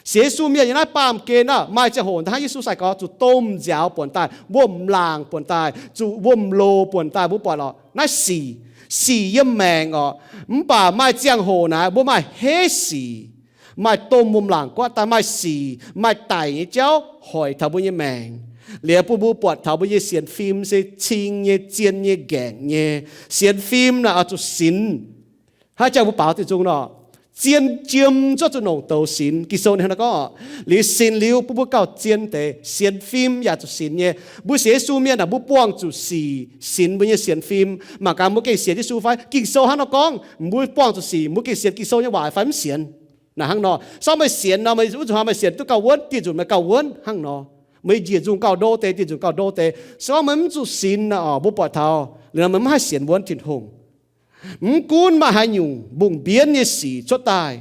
Sienx Yesu mienh yiem naaiv baamh gen naaic maaih ziangh hoc hnangv Yesu sai-gorx zuqc domh nziaaux buonc daaih, wuom-laangc buonc daaih, zuqc wuom-loc buonc daaih, mbuo buatc oc. Naaiv sic, sic yiem maengc oc. Mv baac maaih ziangh hoc naaic mbuo maaih heiv sic, maaih domh wuom-laangc guaatv daaih, maaih sic, maaih daic nyei jauv hoic taux mbuo nyei maengc. Liuz bun mbuo buatc taux mbuo nyei sienx fim se cing nyei, zien nyei, ngaengc nyei. Sienx fim naaic oix zuqc sinx. Haaix jangx mbuo baaux diuh nzung nor, zien jiem zuov zuqc nongc douz sinx. Ging-Sou ninh hnangv naaiv gorngv oc. Liuz sinx liuz bun mbuo gauh zien deix. Sienx fim yaac zuqc sinx nyei. Mbuo sienx Yesu mienh naaic mbuo buangh zuqc sic sinx mbuo nyei sienx fim. Mangc gaax mbuo gengh sienx Yesu fai? Ging-Sou hnangv nor gorngv, mbuo buangh zuqc sic, mbuo gengh sienx Ging-Sou nyei waac fai mv sienx? Naaic hnangv nor, se gorngv meih sienx nor, meih wuov zuqc hnoi meih sienx duqv gauh wuonv, dieh nzunc meih gauh wuonv hnangv nor. Meih njiec nzungh gauh ndo deix, dieh nzunc gauh ndo deix. Se gorngv meih mv zuqc sinx naaic oc, mbuo buatc taux liuz nor meih mv haih sienx wuonv Tin-Hungh. Mv gunv maaih haaix nyungc mbungh mbienv nyei sic cuotv daaih,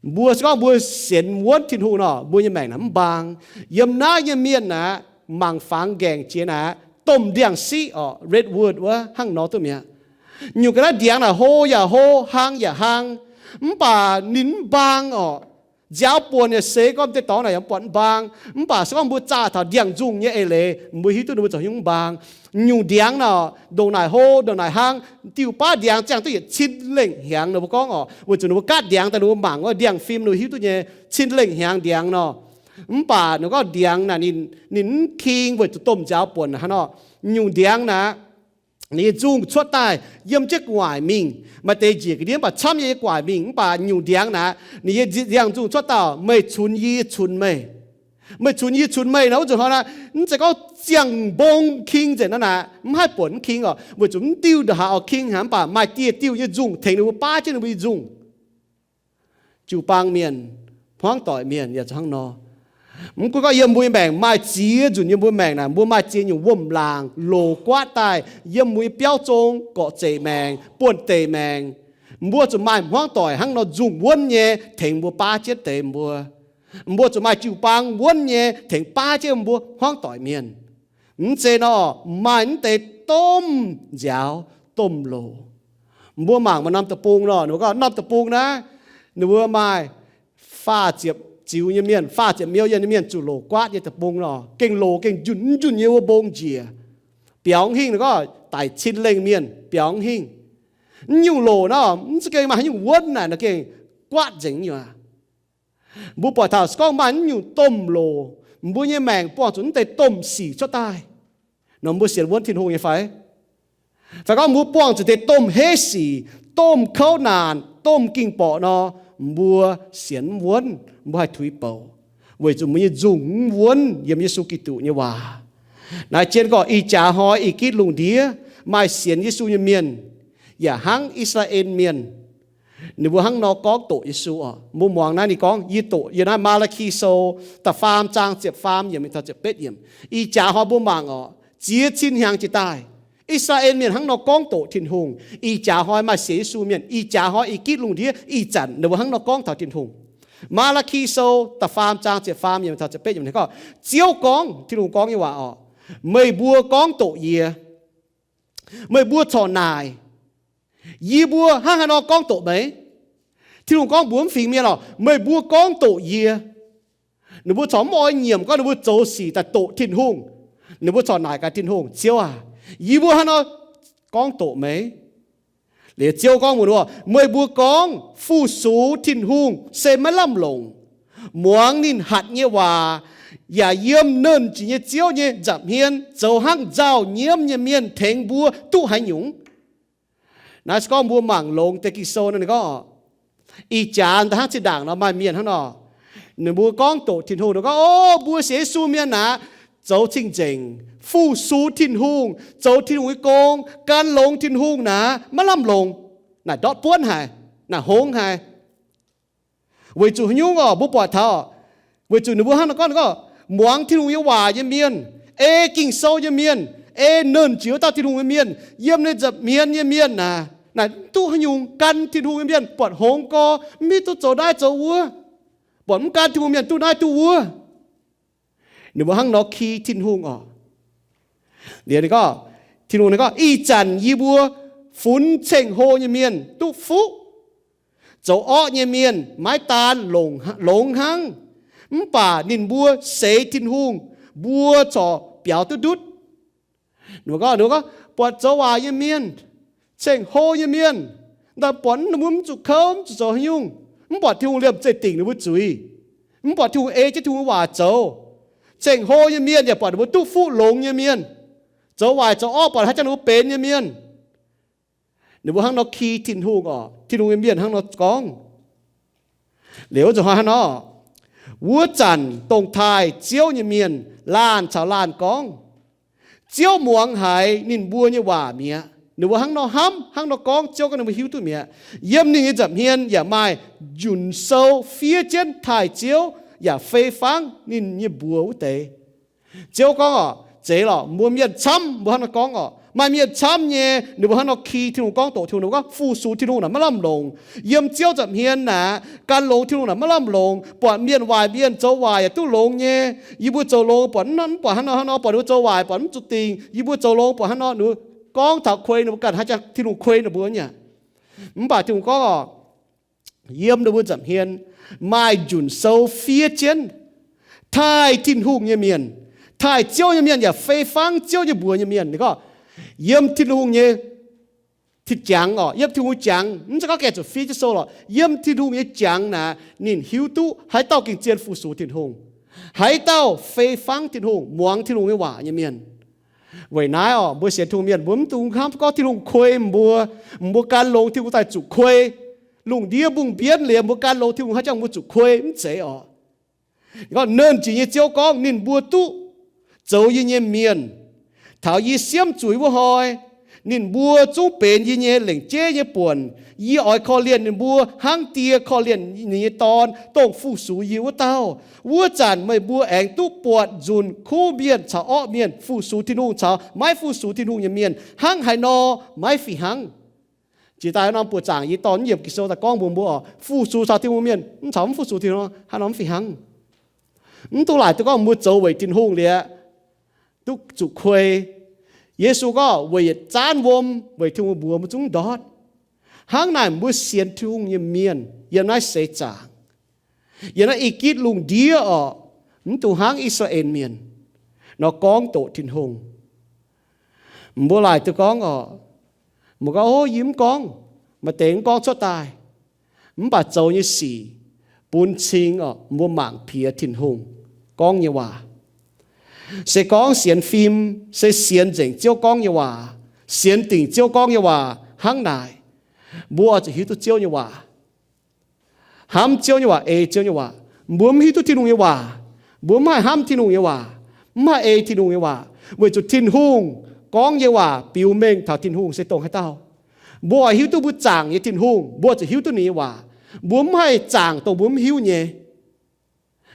mbuo se gorngv mbuo sienx wuonv Tin-Hungh nor, mbuo nyei maengc naaic mv mbaang. Yiem naaiv nyei mienh naaic, mangc fangx ngaengc jiex naaic, domh ndiangx-siqv oc, redwood wuov hnangv nor duqv mi'aqv. Nyungc ga'naaiv ndiangx naaic hlo yaac hlo, hlang yaac hlang, mv baac ninh mv mbaang oc. Nziaaux buonc yaac seix gorngv deix dorngx naaic yaac mv buatc mv mbaang. Mv baac se gorngv mbuo zaah taux ndiangx-nzungh nyei eix leiz, mbuo hiuv duqv ninh mbuo zoux hnyouv mv mbaang. Nyungc ndiangx naaic ndongc naaic hlo, ndongc naaic hlang, diuh baav ndiangx ziangh duqv yietc cin lengh hnyangx nor mbuo gorngv oc. Weic zuqc ninh mbuo gaatv ndiangx daaih ninh mbuo mangc wuov ndiangx-fim ninh mbuo hiuv duqv nyei cin lengh hnyangx ndiangx nor. Mv baac ninh gorngv ndiangx naaic ninh, ninh mv king weic zuqc domh nziaaux buonc hnangv nor. Nyungc ndiangx naaic ninh nyei nzungh cuotv daaih yiem jienv gu'nguaaic mingh. Maaih deix njiec ga'ndiev mv baac camv nyei gu'nguaaic mingh. Mv baac nyungc ndiangx naaic ninh nyei ndiangx-nzungh cuotv daaih, meih cunx yie cunx meih. Meih cunx yie cunx meih nor, wuov zuqc hnoi naaic mv zeiz gorngv ziangh mbong king nzengc nor naaic, mv haih buonc mv king oc. Weic zuqc mv diuh ndongc haaix oix king haic, mv baac maaih dieh diuh nyei nzungh tengx ninh mbuo baav jienv ninh mbuo nyei nzungh. Jiu-baang mienh, hmuangv doic mienh yaac zuqc hnangv nor. Mv gunv gorngv yiem mbuo nyei maengc maaih ziex nzunc yiem mbuo maengc naaic, mbuo maaih ziex nyungc wuom-laangc loc guaatv daaih yiem mbuo nyei biauv zong, gorqv-zeic maengc, buonv-deic maengc. Mbuo zuqc maaih hmuangv doic hnangv nor nzungh wuonv nyei tengx mbuo baav jienv deix mbuo. Mbuo zuqc maaih jiu-baang wuonv nyei tengx baav jienv mbuo hmuangv doic mienh. Mv zeiz nor, maaih mv deix domh nziaaux domh loc. Mbuo mangc maaih norm deic-bung nor, ninh mbuo gorngv norm deic-bung naaiv, ninh mbuo maaih faah ziepc ziux nyei mienh, faah ziepc miou nyei mienh zuqc loc guaatv nyei deic-bung nor, gengh loc gengh njunh njunh nyei wuov mbong njiec. Biaux hingh ninh gorngv daic cin lengh mienh biaux hingh. Mv nyungc loc nor, mv za'gengh maaih haaix nyungc wuonv naaic nor gengh guaatv nzengc nyei aqv. Mbuo buatc taux se gorngv maaih mv nyungc domh loc, mbuo nyei maengc buangh zuqc mv deix domh sic cuotv daaih nor, mbuo sienx wuonv Tin-Hungh nyei fai? Fai gorngv mbuo buangh zuqc deix domh heiv sic, domh kouv naanc, domh ging-borqc nor, mbuo sienx mv wuonv, mbuo haih tuix bouc, weic zuqc mbuo nyei nzungh mv wuonv yiem Yesu Giduc nyei waac. Naaiv jienv gorngv ih jaax hnoi ih gitv lungh ndiev maaih sienx Yesu nyei mienh, yaac hnangv I^saa^laa^en Mienh, ninh mbuo hnangv nor gorngv doqc Yesu oc. Mbuo muangx naaiv ninh gorngv, yie doqc yiem naaiv Maa^laa^ki Sou da'faam zaang ziepc faam yiemc mingh taux ziepc betv yiemc. Ih jaax hnoi mbuo mangc oc, ziex cin hnyangx jiex daaih, I^saa^laa^en Mienh hnangv nor gorngv doqc Tin-Hungh. Ih jaax hnoi maaih sienx Yesu Mienh, ih jaax hnoi ih gitv lungh ndiev ih zanc ninh mbuo hnangv nor gorngv taux Tin-Hungh. Maa^laa^ki Sou da'faam zaang ziepc faam yiemc mingh taux ziepc betv yiemc ninh gorngv, Ziouv gorngv, Tin-Hungh gorngv nyei waac oc, meih mbuo gorngv doqc yie, meih mbuo corc naaic, yie mbuo hnangv haaix nor gorngv doqc meih? Tin-Hungh gorngv mbuox mv fingx mienh oc, meih mbuo gorngv doqc yie. Ninh mbuo corc mv oix nyiemc gorngv ninh mbuo zoux sic daaih doqc Tin-Hungh. Ninh mbuo corc naaic gaax Tin-Hungh, Ziouv aac, yie mbuo hnangv nor gorngv doqc meih? Liuz Ziouv gorngv mbuox, meih mbuo gorngv fu-sux Tin-Hungh se maiv lamh longc. Muangx ninh hatc nyei waac, yaac yiem Nernh Jiex nyei Ziouv nyei nza'hmien zoux hnangv nzauh nyiemv nyei mienh tengx mbuo duqv haaix nyungc? Naaiv se gorngv mbuo mangc longx deix Ging-Sou nor ninh gorngv, ih jaax daaih hnangv zinh ndaangc nor maaih mienh hnangv nor, ninh mbuo gorngv doqc Tin-Hungh, ninh gorngv, O, mbuo sienx Yesu mienh naaic, zoux cing-nzengc, fu-sux Tin-Hungh, zoux Tin-Hungh nyei gong, gan longx Tin-Hungh naaic, maiv lamh longc. Naaic ndortv buonv haic, naaic hngongx haic. Weic zuqc haaix nyungc oc, mbuo buatc taux, weic zuqc ninh mbuo hnangv nor gorngv, gorngv muangx Tin-Hungh nyei waac nyei mienh, ei Ging-Sou nyei mienh, ei Nernh Jiex wuov dauh Tin-Hungh nyei mienh, yiem ninh nza'hmien nyei mienh naaic, naaic mv duqv haaix nyungc, gan Tin-Hungh nyei mienh buatc hngongx gorx, mv hiuv duqv zoux naaiv zoux wuov, buatc mv gan Tin-Hungh mienh duqv naaiv duqv wuov. Ninh mbuo hnangv nor ki Tin-Hungh oc. Liuz ninh gorngv, Tin-Hungh ninh gorngv, Ih zanc yie mbuo funx ceng-hlo nyei mienh duqv fuqv. Zoux orqv nyei mienh maiv daan longx hnangv, mv baac ninh mbuo seix Tin-Hungh, mbuo corc biaux duqv ndutv. Ninh mbuo gorngv, ninh mbuo gorngv, buatc zoux waaic nyei mienh, ceng-hlo nyei mienh, daaih buatc ninh mbuo mv zuqc kouv, mv zuqc zoux haaix nyungc, mv buatc Tin-Hungh liemh zeih dingc ninh mbuo zuiz, mv buatc Tin-Hungh ei jienv Tin-Hungh waac zoux. Ceng-hlo nyei mienh yaac buatc ninh mbuo duqv fuqv longx nyei mienh. Zoux waaic zoux orqv buatc haaix jangx ninh mbuo benx nyei mienh. Ninh mbuo hnangv nor ki Tin-Hungh oc. Tin-Hungh nyei mienh hnangv nor gorngv. Liuz wuov zanc hnoi hnangv nor, wuov zanc dongh taaih Ziouv nyei mienh laanh caux laanh gorngv, Ziouv muangx haiz ninh mbuo nyei waac mi'aqv. Ninh mbuo hnangv nor hnamv, hnangv nor gorngv, Ziouv gorngv ninh mbuo hiuv duqv mi'aqv. Yiem ninh nyei nza'hmien yaac maaih njunc sou fiev jienv taaih Ziouv yaac fei fangv ninh nyei mbuox wuov deix. Ziouv gorngv oc, zeiz lorqc, mbuo mienh camv, mbuo hnangv nor gorngv oc, maaih mienh camv nyei, ninh mbuo hnangv nor ki Tin-Hungh, gorngv doqc Tin-Hungh, ninh mbuo gorngv fu-sux Tin-Hungh naaic maiv lamh longc. Yiem Ziouv nza'hmien naaic, gan longx Tin-Hungh naaic maiv lamh longc. Buatc mienh waaic mienh zoux waaic yaac duqv longx nyei. Yie mbuo zoux longx buatc mv, mv buatc hnangv nor hnangv nor, buatc ninh mbuo zoux waaic buatc mv zuqc dingc. Yie mbuo zoux longx buatc hnangv nor, ninh mbuo gorngv taux kuei ninh mbuo ganh, haaix jangx Tin-Hungh kuei ninh mbuo nyei. Mv baac Tin-Hungh gorngv oc, yiem ninh mbuo nza'hmien maaih njunc sou fiev jienv taaih Tin-Hungh nyei mienh, taaih Ziouv nyei mienh yaac fei fangv Ziouv nyei mbuox nyei mienh. Ninh gorngv, yiem Tin-Hungh nyei tin-jangx oc, yiem Tin-Hungh jangx, mv zeiz gorngv gaengh zuqc fiev jienv sou lorqc. Yiem Tin-Hungh nyei jangx naaic, ninh hiuv duqv haaix dauh gengh zien fu-sux Tin-Hungh, haaix dauh fei fangv Tin-Hungh, muangx Tin-Hungh nyei waac nyei mienh. Weic naaiv oc, mbuo sienx Tin-Hungh mienh, mbuo mv dungx hnamv gorngv Tin-Hungh kuei mbuo, mbuo gan longx Tin-Hungh daaih zuqc kuei. Lungh ndiev mbungh mbienv liemh mbuo gan longx Tin-Hungh haaix jangx mbuo zuqc kuei, mv zeiz oc. Gorngv Nernh Jiex nyei Ziouv gorngv ninh mbuo duqv zoux yie nyei mienh. Taux yie siemv zuiz wuov hnoi, ninh mbuo zungv benx yie nyei lengc jeiv nyei buonc. Yie oix korv-lienh ninh mbuo hnangv die korv-lienh ninh nyei dorn, dongh fu-sux yie wuov dauh. Wuov zanc meih mbuo aengx duqv buatc nzunc kuv mienh caux orqv mienh, fu-sux Tin-Hungh caux maiv fu-sux Tin-Hungh nyei mienh hnangv haaix nor, maiv fih hnangv. Jiex daaih norm buoqc zaangc yie dorh yiemc Ging-Sou daaih gorngv mbuox mbuo oc, fu-sux caux Tin-Hungh mienh mv caux mv fu-sux Tin-Hungh hnangv nor mv fih hnangv. Mv dungx laaic duqv gorngv mbuo zoux weic Tin-Hungh liuz duqv zuqc kuei. Yesu gorngv weic yietc zaanv wuom weic Tin-Hungh mbuox mbuo zungv ndortv. Hnangv naaic mbuo sienx Tin-Hungh nyei mienh yiem naaiv seix zaangc, yiem naaiv I^gitv lungh ndiev oc, mv dungx hnangv I^saa^laa^en Mienh nor gorngv doqc Tin-Hungh. Mbuo laaic duqv gorngv oc, mbuo gorngv, O, yie mv gorngv, maaih deix mv gorngv cuotv daaih. Mv baac zoux nyei sic bun cing oc, mbuo mangc piex Tin-Hungh gorngv nyei waac. Se gorngv sienx fim se sienx nzengc Ziouv gorngv nyei waac, sienx dingc Ziouv gorngv nyei waac hnangv naaic, mbuo oix zuqc hiuv duqv Ziouv nyei waac, hnamv Ziouv nyei waac, ei Ziouv nyei waac. Mbuo mv hiuv duqv Tin-Hungh nyei waac, mbuo mv haih hnamv Tin-Hungh nyei waac, mv haih ei Tin-Hungh nyei waac, weic zuqc Tin-Hungh gorngv nyei waac biux mengh taux Tin-Hungh se dongh haaix dauh. Mbuo oix hiuv duqv mbuo zaangc nyei Tin-Hungh, mbuo zuqc hiuv duqv ninh nyei waac. Mbuo mv haih zaangc dongh mbuo mv hiuv nyei.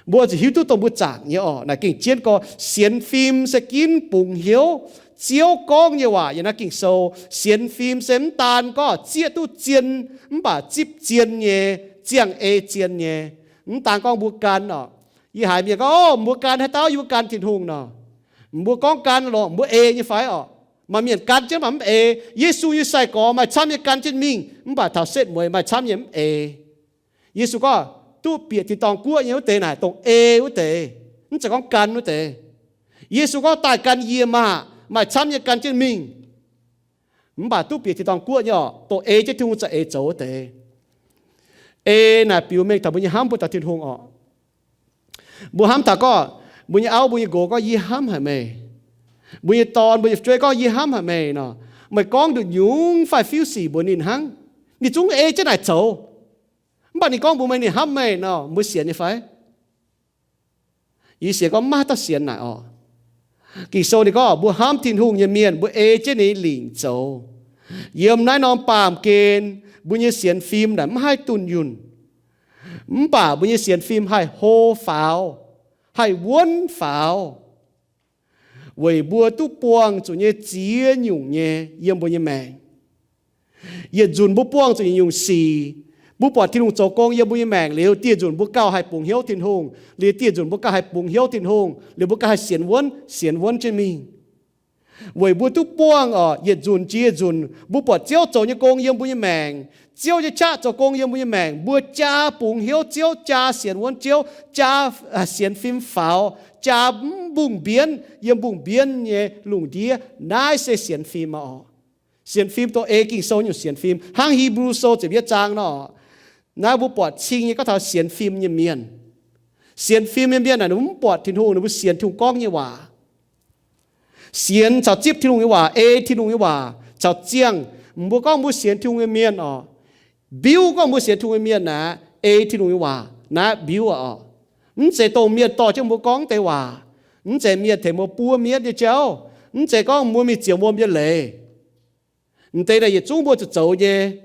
Mbuo zuqc hiuv duqv dongh mbuo zaangc nyei oc. Naaic gengh jienv gorngv sienx fim se ginv bungx hnyouv Ziouv gorngv nyei waac yiem naaiv Ging-Sou. Sienx fim se mv daan gorngv zieqv duqv zien, mv baac zipv zien nyei, ziangh ei zien nyei. Mv daan gorngv mbuo gan oc. Yie haiz mienh gorngv, O, mbuo gan haaix dauh? Yie mbuo gan Tin-Hungh nor. Mbuo gorngv gan lorqc, mbuo ei nyei fai oc? Maaih mienh gan jienv mv baac mv ei. Yesu nyei sai-gorx maaih camv nyei gan jienv mingh, mv baac taux setv mueiz maaih camv nyei mv ei. Yesu gorngv duqv bieqc tin-dorngh guoqv nyei wuov deix naaic dongh ei wuov deix, mv zeiz gorngv gan wuov deix. Yesu gorngv daaih gan yie maah! Maaih camv nyei gan jienv mingh. Mv baac duqv bieqc tin-dorngh guoqv nyei orqc, dongh ei jienv Tin-Hungh za'eix zoux wuov deix. Ei naaic biux mengh taux mbuo nyei hnamv mbuo taux Tin-Hungh orqc. Mbuo hnamv taux gorngv mbuo nyei auv mbuo nyei nqox gorngv, yie hnamv haic meih. Mbuo nyei dorn mbuo nyei fu'jueiv gorngv, yie hnamv haic meih nor, meih gorngv nduqc nyungc fai fiuv sic mbuox ninh hnangv, ninh zungv ei jienv naaic zoux. Mv baac ninh gorngv mbuox meih ninh hnamv meih nor, mbuo sienx nyei fai? Yie sienx gorngv maiv dauh sienx naaic orqc. Ging-Sou ninh gorngv mbuo hnamv Tin-Hungh nyei mienh mbuo ei jienv ninh lingc zoux. Yiem naaiv norm baamh gen mbuo nyei sienx fim naaic mv haih dunh yunh. Mv baac mbuo nyei sienx fim haih hlo faaux, haih wuonv faaux, weic mbuo duqv buangh zuqc nyei ziex nyungc nyei yiem mbuo nyei maengc. Yietc nzunc mbuo buangh zuqc nyungc-nyungc sic, mbuo buatc Tin-Hungh zoux gong yiem mbuo nyei maengc liuz, dieh nzunc mbuo gauh haih bungx hnyouv Tin-Hungh, liuz dieh nzunc mbuo gauh haih bungx hnyouv Tin-Hungh, liuz mbuo gauh haih sienx wuonv, sienx wuonv jienv mingh. Weic mbuo duqv buangh orqc, yietc nzunc jiex nzunc mbuo buatc Ziouv zoux nyei gong yiem mbuo nyei maengc, Ziouv nyei qaqv zoux gong yiem mbuo nyei maengc, mbuo jaa bungx hnyouv Ziouv, jaa sienx wuonv Ziouv, jaa sienx fim faaux, jaa mv mbungh mbienv yiem mbungh mbienv nyei lungh ndiev. Naaiv se sienx fim orqc. Sienx fim dongh ei Ging-Sou nyungc sienx fim, hnangv Hipv^lu Sou ziepc yietv zaang nor, naaiv mbuo buatc cing nyei gorngv taux sienx fim nyei mienh. Sienx fim nyei mienh naaic ninh mbuo mv buatc Tin-Hungh, ninh mbuo sienx Tin-Hungh gorngv nyei waac. Sienx caux zipv Tin-Hungh nyei waac, ei Tin-Hungh nyei waac caux ziangh. Mbuo gorngv mbuo sienx Tin-Hungh nyei mienh orqc, mbiuv gorngv mbuo sienx Tin-Hungh nyei mienh naaic ei Tin-Hungh nyei waac naaiv mbiuv orqc. Mv zeiz dongh mienh dorh jienv mbuo gorngv deix waac, mv zeiz mienh tengx mbuo buov mienv nyei jauv, mv zeiz gorngv mbuo mingh ziouc wuom nyei leiz. M'deix naaic yietc zungv mbuo zuqc zoux nyei.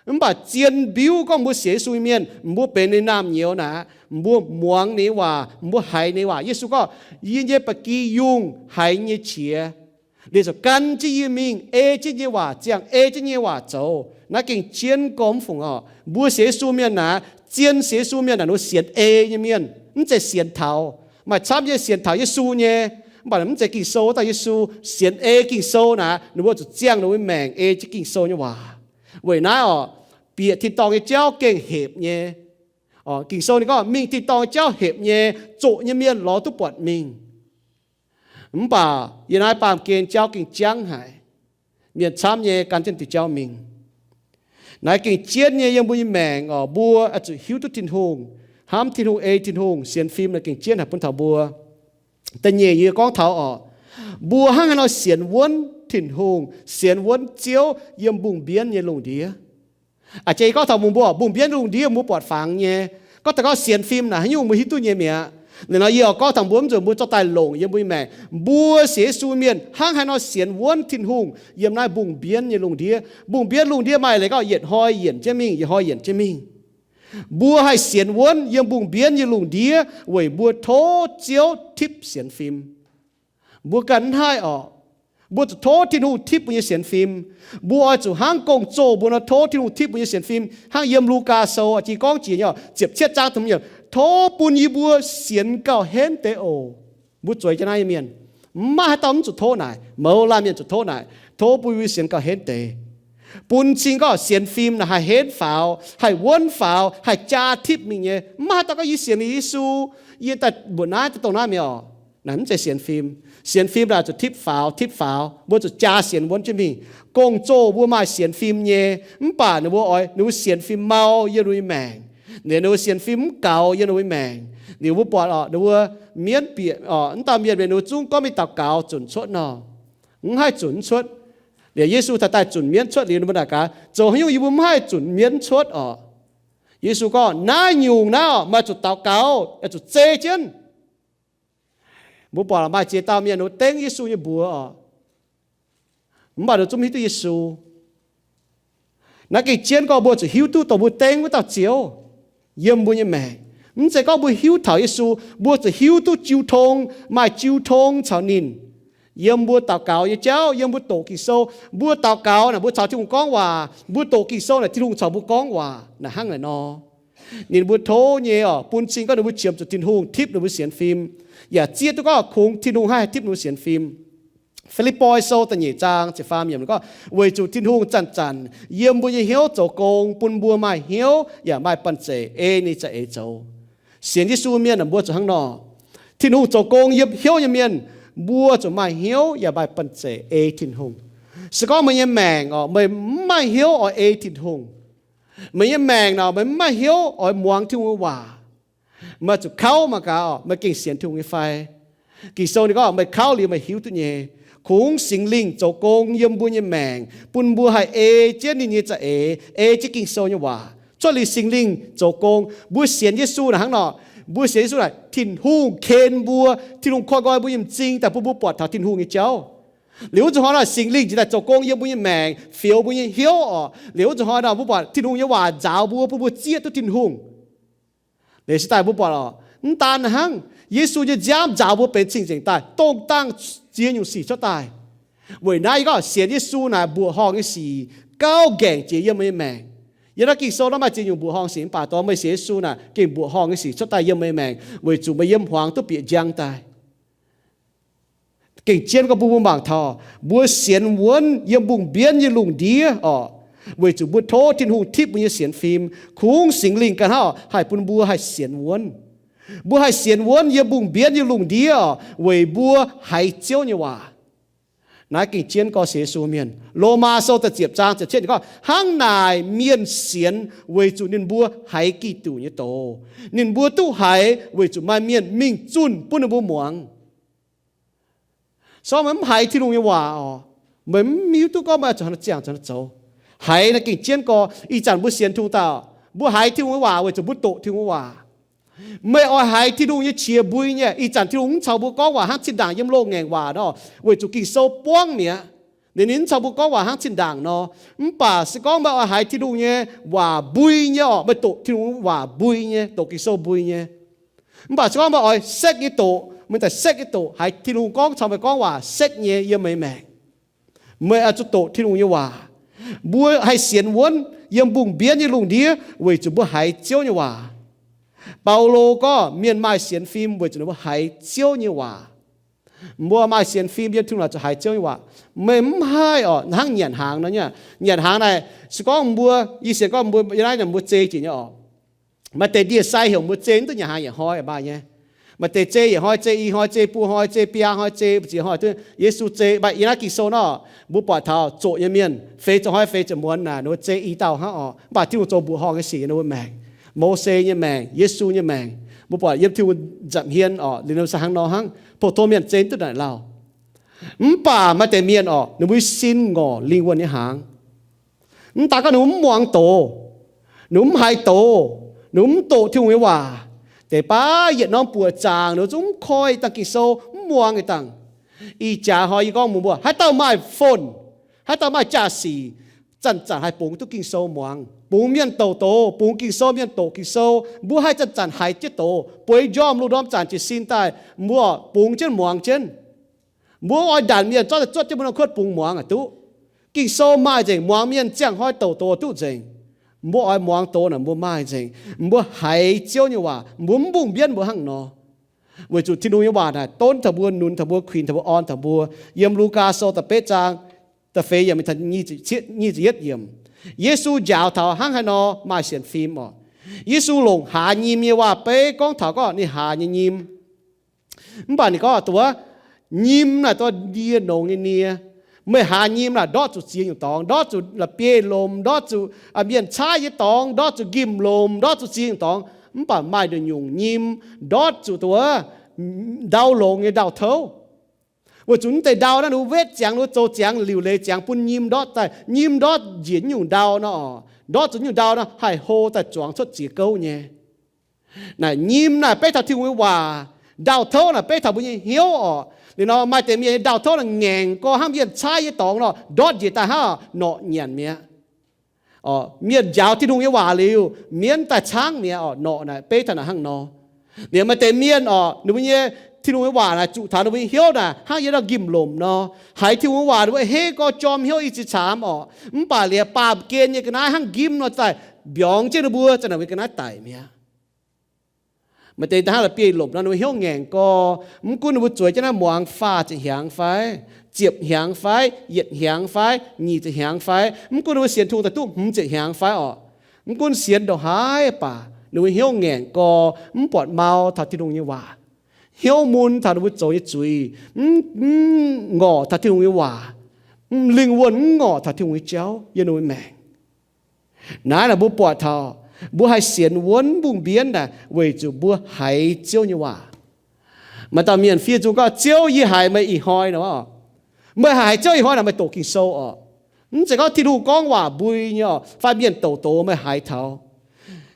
Mv baac zien mbiuv gorngv mbuo sienx Yesu nyei mienh, mbuo benx ninh naamh nyouz naaic, mbuo muangx ninh nyei waac, mbuo haiz ninh nyei waac. Yesu gorngv, yie nyei ba'gi yungh haiz nyei qiex, liuz ziouc gan jienv yie mingh ei jienv nyei waac ziangh, ei jienv nyei waac zoux. Naaiv gengh jienv gormx fungc orqc. Mbuo sienx Yesu mienh naaic, zien sienx Yesu mienh naaic, ninh mbuo sienx ei nyei mienh, mv zeiz sienx taux. Maaih camv nyei sienx taux Yesu nyei, mv baac mv zeiz Ging-Sou wuov dauh Yesu. Sienx ei Ging-Sou naaic, ninh mbuo zuqc ziangh ninh mbuo nyei maengc ei jienv Ging-Sou nyei waac. Weic naaiv orqc, bieqc tin-dorngh nyei jauv gengh hepc nyei. Ging-Sou ninh gorngv mingh tin-dorngh nyei jauv hepc nyei, zoqc nyei mienh lorz duqv buatc mingh. Mv baac yiem naaiv baamh gen jauv gengh jangv haic. Mienh camv nyei gan jienv diuh jauv mingh. Naaiv gengh jienv nyei yiem mbuo nyei maengc orqc, mbuo oix zuqc hiuv duqv Tin-Hungh, hnamv Tin-Hungh, ei Tin-Hungh, sienx fim naaic gengh jienv haic bun taux mbuo. Da'nyeic yie gorngv taux orqc, mbuo hnangv haaix nor sienx wuonv Tin-Hungh, sienx wuonv Ziouv yiem mbungh mbienv nyei lungh ndiev. A'jang yie gorngv taux mbuo, mbungh mbienv lungh ndiev mbuo buatc fangx nyei. Gorngv taux gorngv sienx fim naaic haaix nyungc mbuo hiuv duqv nyei mi'aqv. Liuz nor yie oix gorngv taux mbuo mv zuqc mbuo zorqv daaih longc yiem mbuo nyei maengc. Mbuo sienx Yesu mienh hnangv haaix nor sienx wuonv Tin-Hungh yiem naaiv mbungh mbienv nyei lungh ndiev. Mbungh mbienv lungh ndiev maaih leiz gorngv yietc hnoi yienc jienv mingh, yietc hnoi yienc jienv mingh. Mbuo haih sienx wuonv yiem mbungh mbienv nyei lungh ndiev weic mbuo tov Ziouv tipv sienx fim. Mbuo ganh mv haih orqc. Mbuo zuqc tov Tin-Hungh tipv mbuo nyei sienx fim. Mbuo oix zuqc hnangv gong-zoh mbuo nor tov Tin-Hungh tipv mbuo nyei sienx fim, hnangv yiem Lugaa Sou jiex gorngv jiex nyei, ziepc cietv zaang, tov bun yie mbuo sienx gauh henv deix oc. Mbuo zueiz jienv naaiv nyei mienh, maiv haaix dauh mv zuqc tov naaic. Mouz laanh mienh zuqc tov naaic, tov bun yie mbuo sienx gauh henv deix. Bun cing gorngv sienx fim naaic haih henv faaux, haih wuonv faaux, haih jaa tipv mingh nyei. Maiv haaix dauh gorngv yie sienx liuz Yesu, yie daaih mbuoqc naaiv daaih dongh naaiv mi'aqv orqc. Naaic mv zeiz sienx fim. Sienx fim naaic zuqc tipv faaux, tipv faaux, mbuo zuqc jaa sienx wuonv jienv mingh. Gong-zoh mbuo maaih sienx fim nyei, mv baac ninh mbuo oix, ninh mbuo sienx fim mau yiem ninh mbuo nyei maengc. Liuz ninh mbuo sienx fim mv gaux yiem ninh mbuo nyei maengc. Liuz mbuo buatc orqc, ninh mbuo mienv bieqc orqc, mv dauh mienh mienh ninh mbuo zungv gorngv mingh daux gaux zunc cuotv nor, mv haih zunc mv cuotv. Liuz Yesu taux daaih zunc mienv cuotv liuz, ninh mbuo naaic gaax, zoux haaix nyungc yie mbuo mv haih zunc mienv cuotv orqc? Yesu gorngv, naaiv nyungc naaiv orqc, meih zuqc daux gaux, zuqc zei jienv. Mbuo buatc maaih ziex dauh mienh ninh mbuo dengv Yesu nyei mbuox orqc, mv baac ninh zungv mv hiuv duqv Yesu. Naaiv gengh jienv gorngv mbuo zuqc hiuv duqv dongh mbuo dengv wuov dauh Ziouv yiem mbuo nyei maengc. Mv zeiz gorngv mbuo hiuv taux Yesu, mbuo zuqc hiuv duqv jiu tong, maaih jiu tong caux ninh. Yiem mbuo daux gaux nyei jauv, yiem mbuo doqc Ging-Sou, mbuo daux gaux naaic mbuo caux Tin-Hungh gorngv waac, mbuo doqc Ging-Sou naaic Tin-Hungh caux mbuo gorngv waac naaic hnangv naaic nor. Ninh mbuo tov nyei orqc, bun cing gorngv ninh mbuo qiemx zuqc Tin-Hungh tipv ninh mbuo sienx fim, yaac zieqv duqv gorngv kungx Tin-Hungh haih tipv ninh mbuo sienx fim. Fi^lipv^poi Sou da'nyeic zaang ziepc faam yiemc gorngv, weic zuqc Tin-Hungh zanc-zanc yiem mbuo nyei hnyouv zoux gong bun mbuo maaih hnyouv yaac maaih banh zeic ei ninh za'eix zoux. Sienx Yesu mienh aah, mbuo zuqc hnangv nor. Tin-Hungh zoux gong yiem hnyouv nyei mienh, mbuo zuqc maaih hnyouv yaac maaih banh zeic ei Tin-Hungh. Se gorngv meih nyei maengc orqc, meih mv maaih hnyouv oix ei Tin-Hungh, meih nyei maengc orqc, meih mv maaih hnyouv oix muangx Tin-Hungh nyei waac, meih zuqc kauv mangc gaax orqc, meih gengh sienx Tin-Hungh nyei fai? Ging-Sou ninh gorngv meih kauv liuz meih hiuv duqv nyei. Kungx Singx Lingh zoux gong yiem mbuo nyei maengc bun mbuo haih ei jienv ninh nyei za'eix, ei jienv Ging-Sou nyei waac. Cuotv liuz Singx Lingh zoux gong, mbuo sienx Yesu naaic hnangv nor. Mbuo sienx Yesu naaic, Tin-Hungh ken mbuo, Tin-Hungh koi nqoi mbuo nyei m'zing daaih bun mbuo buatc taux Tin-Hungh nyei jauv. Liuz wuov nzunc hnoi naaic Singx Lingh ziouc daaih zoux gong yiem mbuo nyei maengc, fioux mbuo nyei hnyouv orqc. Liuz wuov nzunc hnoi naaic mbuo buatc Tin-Hungh nyei waac nzaaux mbuo, bun mbuo zieqv duqv Tin-Hungh. Liuz se daaih mbuo buatc orqc, mv daan hnangv, Yesu nyei nziaamv nzaaux mbuo benx cing-nzengc daaih, dongh dangh ziex nyungc sic cuotv daaih. Weic naaiv yie gorngv sienx Yesu naaic mbuoqc horngh nyei sic gauh ngaengc jiex yiem meih nyei maengc. Yiem naaiv Ging-Sou naaiv maaih ziex nyungc mbuoqc horngh sic, mv baac dongh meih sienx Yesu naaic gengh mbuoqc horngh nyei sic cuotv daaih yiem meih nyei maengc, weic zuqc meih yiem hmuangx duqv bieqc njang daaih. Gengh jienv gorngv bun mbuo mangc taux mbuo sienx wuonv yiem mbungh mbienv nyei lungh ndiev orqc, weic zuqc mbuo tov Tin-Hungh tipv mbuo nyei sienx fim. Kungx Singx Lingh ganh hnangv haih bun mbuo haih sienx wuonv. Mbuo haih sienx wuonv yiem mbungh mbienv nyei lungh ndiev orqc, weic mbuo haiz Ziouv nyei waac. Naaiv gengh jienv gorngv sienx Yesu mienh. Lomaa Sou da'ziepc zaang ziepc cietv gorngv, hnangv naaic mienh sienx weic zuqc ninh mbuo haiz Giduc nyei doz. Ninh mbuo duqv haiz weic zuqc maaih mienh mingh zunh bun ninh mbuo muangx. Se gorngv meih mv haiz Tin-Hungh nyei waac orqc, meih mv hiuv duqv gorngv meih zuqc ziangh zoux. Haiz naaiv gengh jienv gorngv ih zanc mbuo sienx Tin-Hungh daaih, mbuo haiz Tin-Hungh nyei waac weic zuqc mbuo doqc Tin-Hungh nyei waac. Meih oix haiz Tin-Hungh nyei qiex mbui nyei. Ih zanc Tin-Hungh mv caux mbuo gorngv waac hnangv zinh ndaangc yiem loz-ngaengc waac nor, weic zuqc Ging-Sou buangv mi'aqv. Ninh, ninh mv caux mbuo gorngv waac hnangv zinh ndaangc nor. Mv baac se gorngv meih oix haiz Tin-Hungh nyei waac mbui nyei orqc, meih doqc Tin-Hungh waac mbui nyei, doqc Ging-Sou mbui nyei. Mv baac se gorngv meih oix sekv nyei doqc, meih daaih sekv nyei doqc, haiz Tin-Hungh gorngv caux meih gorngv waac sekv nyei yiem meih maengc, meih oix zuqc doqc Tin-Hungh nyei waac. Mbuo haih sienx wuonv yiem mbungh mbienv nyei lungh ndiev weic zuqc mbuo haiz Ziouv nyei waac. Baulo gorngv mienh maaih sienx fim weic zuqc ninh mbuo haiz Ziouv nyei waac. Mbuo maaih sienx fim yiem Tin-Hungh naaic zuqc haiz Ziouv nyei waac. Meih mv haih orqc, hnangv nyanc hnaangx nor nyei. Nyanc hnaangx naaic, se gorngv mbuo, yie sienx gorngv mbuo yiem naaiv nyanc mbuo zei jiex nyei orqc. Maaih deix ndie-sai heuc mbuo zei mv duqv nyanc hnaangx yietc hnoi mbaih nyei. Maaih deix zei yietc hnoi, zei i hnoi, zei buo hnoi, zei biaa hnoi, zei ziex hnoi, Yesu zei, mv baac yiem naaiv Ging-Sou nor, mbuo buatc taux zoqc nyei mienh, feix ziepc hnoi feix ziepc muonz naaic, ninh mbuo zei i dauh hnangv orqc. Mv baac Tin-Hungh zoux mbuoqc horngh nyei sic yiem ninh mbuo maengc. Mose nyei maengc, Yesu nyei maengc, mbuo buatc yiem Tin-Hungh nza'hmien orqc, liuz ninh mbuo se hnangv nor hnangv. Pou-tong mienh zei mv duqv naaic lauh. Mv baac maaih deix mienh orqc, ninh mbuo sin ngorc lingh wuonh nyei hnaangx. Mv daaih gorngv ninh mbuo mv muangx doz, ninh mbuo mv haiz doz, ninh mbuo mv doqc Tin-Hungh nyei waac. Deix baav yietc norm buoqc zaangc ninh mbuo zungv mv koi dangh Ging-Sou, mv muangx dangh. Ih jaax hnoi yie gorngv mbuox mbuo, haaix dauh maaih phone, haaix dauh maaih jaa-sic, zanc-zanc haih bungx duqv Ging-Sou muangx. Bungx mienh doqc doz, bungx Ging-Sou mienh doqc Ging-Sou. Mbuo haih zanc-zanc haiz jienv doz, bueix njormh lungh ndorm zanc jiez sin daaih, mbuo bungx jienv muangx jienv. Mbuo oix ndanc mienh zorqv daaih zuotv jienv mbuo norm kuotv bungx muangx aqc duqv. Ging-Sou maaih nzengc, muangx mienh ziangh hnoi doqc doz duqv nzengc. Mbuo oix muangx doz naaic mbuo maaih nzengc. Mbuo haiz Ziouv nyei waac, mbuo mv mbungh mbienv mbuo hnangv nor. Weic zuqc Tin-Hungh nyei waac naaic donv taux mbuo, nunz taux mbuo, kuinx taux mbuo, orn taux mbuo. Yiem Lugaa Sou da'betv zaang da'feix yiemc, nyic ziepc yietv yiemc, Yesu njaaux taux hnangv haaix nor maaih sienx fim orqc. Yesu longc haaz nyim nyei waac-beiv gorngv taux gorngv ninh haaz nyei nyim. Mv baac ninh gorngv duqv, nyim naaic duqv ndie nongx nyei nie. Meih haaz nyim naaic ndortv zuqc ziex nyungc dorngx, ndortv zuqc la'bieiv-lomc, ndortv zuqc mienh caaiv nyei dorngx, ndortv zuqc nqimh-lomc, ndortv zuqc ziex nyungc dorngx. Mv baac maaih nduqc nyungc nyim ndortv zuqc duqv ndau longx nyei ndau-touv. Weic zuqc mv deix ndau naaiv ninh mbuo wetv ziangx, ninh mbuo zoux ziangx, liuc leiz ziangx bun nyim ndortv daaih. Nyim ndortv njiec nyungc ndau nor, ndortv zuqc nyungc ndau nor haih hlo daaih zuangx cuotv ziex gouv nyei. Naaic nyim naaic beiv taux Tin-Hungh nyei waac. Ndau-touv naaic beiv taux mbuo nyei hnyouv orqc. Liuz nor maaih deix mienh nyei ndau-touv naaic ngaengc gorx hnangv mienh caaiv nyei dorngx nor, ndortv njiec daaih hnangv norqc nyanc mi'aqv. Mienh njaaux Tin-Hungh nyei waac liuz, mienv daaih caangv mi'aqv orqc. Norqc naaic beiv taux naaic hnangv nor. Liuz maaih deix mienh orqc, ninh mbuo nyei Tin-Hungh nyei waac naaic zuqc taux ninh mbuo nyei hnyouv naaic hnangv yie nor nqimh-lomc nor. Haiz Tin-Hungh nyei waac ninh mbuo heh gorx jorm hnyouv i ziex caamx orqc. Mv baac liuz baamh gen nyei ga'naaiv hnangv nqimv nor daaih mbiorngz jienv ninh mbuo, zanc naaic mbuo ga'naaiv daic mi'aqv. Maaih deix da'hnangv la'bieiv-lomc nor, ninh mbuo hnyouv ngaengc gorx, mv gunv ninh mbuo zueiz jienv naaiv muangx faah ziepc hnyangx fai, ziepc hnyangx fai, yietc hnyangx fai, nyic ziepc hnyangx fai, mv gunv ninh mbuo sienx Tin-Hungh daaih duqv hmz ziepc hnyangx fai orqc, mv gunv sienx ndongc haaix baac ninh mbuo hnyouv ngaengc gorx, mv buatc mau taux Tin-Hungh nyei waac, hnyouv mun taux ninh mbuo zoux nyei zuiz, mv, mv ngorc taux Tin-Hungh nyei waac, mv lingh wuonh mv ngorc taux Tin-Hungh nyei jauv yiem ninh mbuo maengc. Naaiv naaic mbuo buatc taux mbuo haih sienx wuonv mbungh mbienv naaic weic zuqc mbuo haiz Ziouv nyei waac. Maaih dauh mienh fiev nzung gorngv, Ziouv, yie haiz meih ih hnoi nor, meih haiz Ziouv ih hnoi naaic meih doqc Ging-Sou orqc. Mv zeiz gorngv Tin-Hungh gorngv waac mbui nyei orqc, fai mienh douc doz meih haiz taux.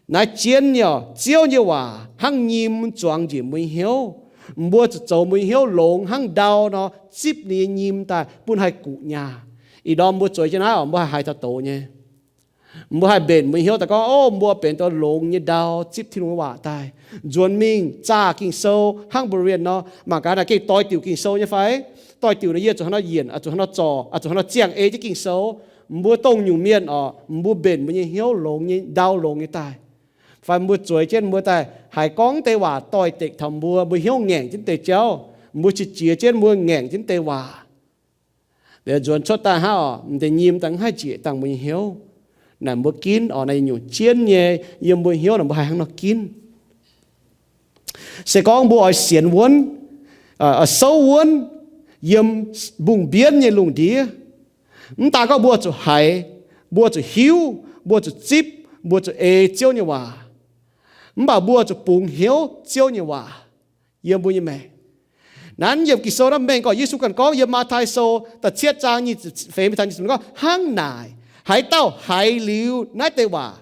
Naaiv jienv nyei orqc, Ziouv nyei waac hnangv nyim zuangx njiec mbuo nyei hnyouv. Mbuo zuqc zoux mbuo nyei hnyouv longx hnangv ndau nor, zipv ninh nyei nyim daaih bun haih guqc nyaah. Ih ndorm mbuo zueiz jienv naaiv orqc, mbuo haih haiz taux doz nyei. Mbuo haih mbenc mbuo nyei hnyouv daaih gorngv, O, mbuo benx dauh longx nyei ndau, zipv Tin-Hungh nyei waac daaih. Nzuonx mingh zaah Ging-Sou hnangv mbuo mienh nor, mangc gaax naaic gengh doix diuc Ging-Sou nyei fai? Doix diuc nor yie zuqc hnangv nor yienc, zuqc hnangv nor zorc, zuqc hnangv nor ziangh ei jienv Ging-Sou. Mbuo dongh nyungc mienh orqc, mbuo mbenc mbuo nyei hnyouv longx nyei, ndau longx nyei daaih. Fai mbuo zueiz jienv mbuo daaih haiz gorngv deix waac doix-dekc taux mbuo, mbuo hnyouv ngaengc jienv deix jauv, mbuo qiex jiez jienv mbuo ngaengc jienv deix waac. Nzuonx cuotv daaih hnangv orqc, m'deix nyim daaih mv haih njiec dangh mbuo nyei hnyouv. Naaic mbuo ginv orqc, naaiv nyungc jienv nyei, yiem mbuo hnyouv naaic mbuo haih hnangv nor ginv. Se gorngv mbuo oix sienx wuonv, oix souv wuonv yiem mbungh mbienv nyei lungh ndiev, mv daaih gorngv mbuo zuqc haiz, mbuo zuqc hiuv, mbuo zuqc zipv, mbuo zuqc ei Ziouv nyei waac. Mv baac mbuo zuqc bungx hnyouv Ziouv nyei waac yiem mbuo nyei maengc. Naaiv yiem Ging-Sou naaiv mengh gorngv Yesu ganh gorngv yiem Matv^tai Sou da'cietv zaang nyic ziepc feix mingh taux nyic ziepc gorngv, Hnangv naaic, haaix dauh haiz liuz naaiv deix waac,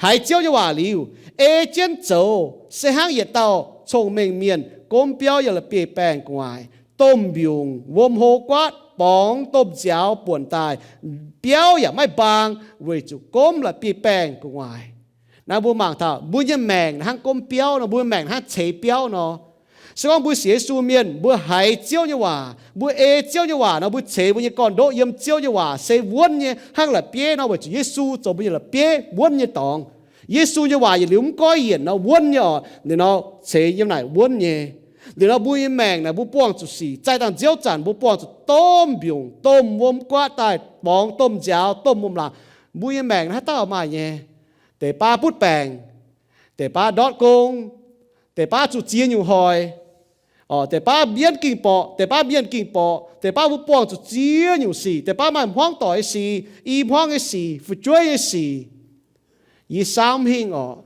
haiz Ziouv nyei waac liuz, ei jienv zoux, se hnangv yietc dauh cong-mengh mienh gomv biauv yiem la'bieiv-baengh gu'nguaaic. Domh mbiungc wuom hlo guaatv borngz domh nziaaux buonc daaih, biauv yaac maiv mbaang, weic zuqc gomv la'bieiv-baengh gu'nguaaic. Naaiv mbuo mangc taux mbuo nyei maengc hnangv gomv biauv nor, mbuo maengc hnangv ceix biauv nor. Se gorngv mbuo sienx Yesu mienh, mbuo haiz Ziouv nyei waac, mbuo ei Ziouv nyei waac nor, mbuo ceix mbuo nyei gorn-ndoqv yiem Ziouv nyei waac se wuonv nyei hnangv la'bieiv nor, weic zuqc Yesu zoux mbuo nyei la'bieiv, wuonv nyei dorngx. Yesu nyei waac yietc liuz mv goiv yienc nor, wuonv nyei orqc, liuz nor ceix yiem naaic wuonv nyei. Liuz nor mbuo nyei maengc naaic mbuo buangh zuqc sic, zaih dangh nziouv zanc mbuo buangh zuqc domh mbiungc, domh wuom guaatv daaih, borngz domh nziaaux, domh wuom-laangc. Mbuo nyei maengc naaiv haaix dauh maaih nyei? Deix baav butv baengc, deix baav ndortv gong, deix baav zuqc ziex nyungc hoic, deix baav mbienv ging-borqc, deix baav mienh ging-borqc, deix baav mbuo buangh zuqc ziex nyungc sic, deix baav maaih hmuangv doic nyei sic, i hmuangv nyei sic, fu'jueiv nyei sic. Yie saauv mv hingh orqc,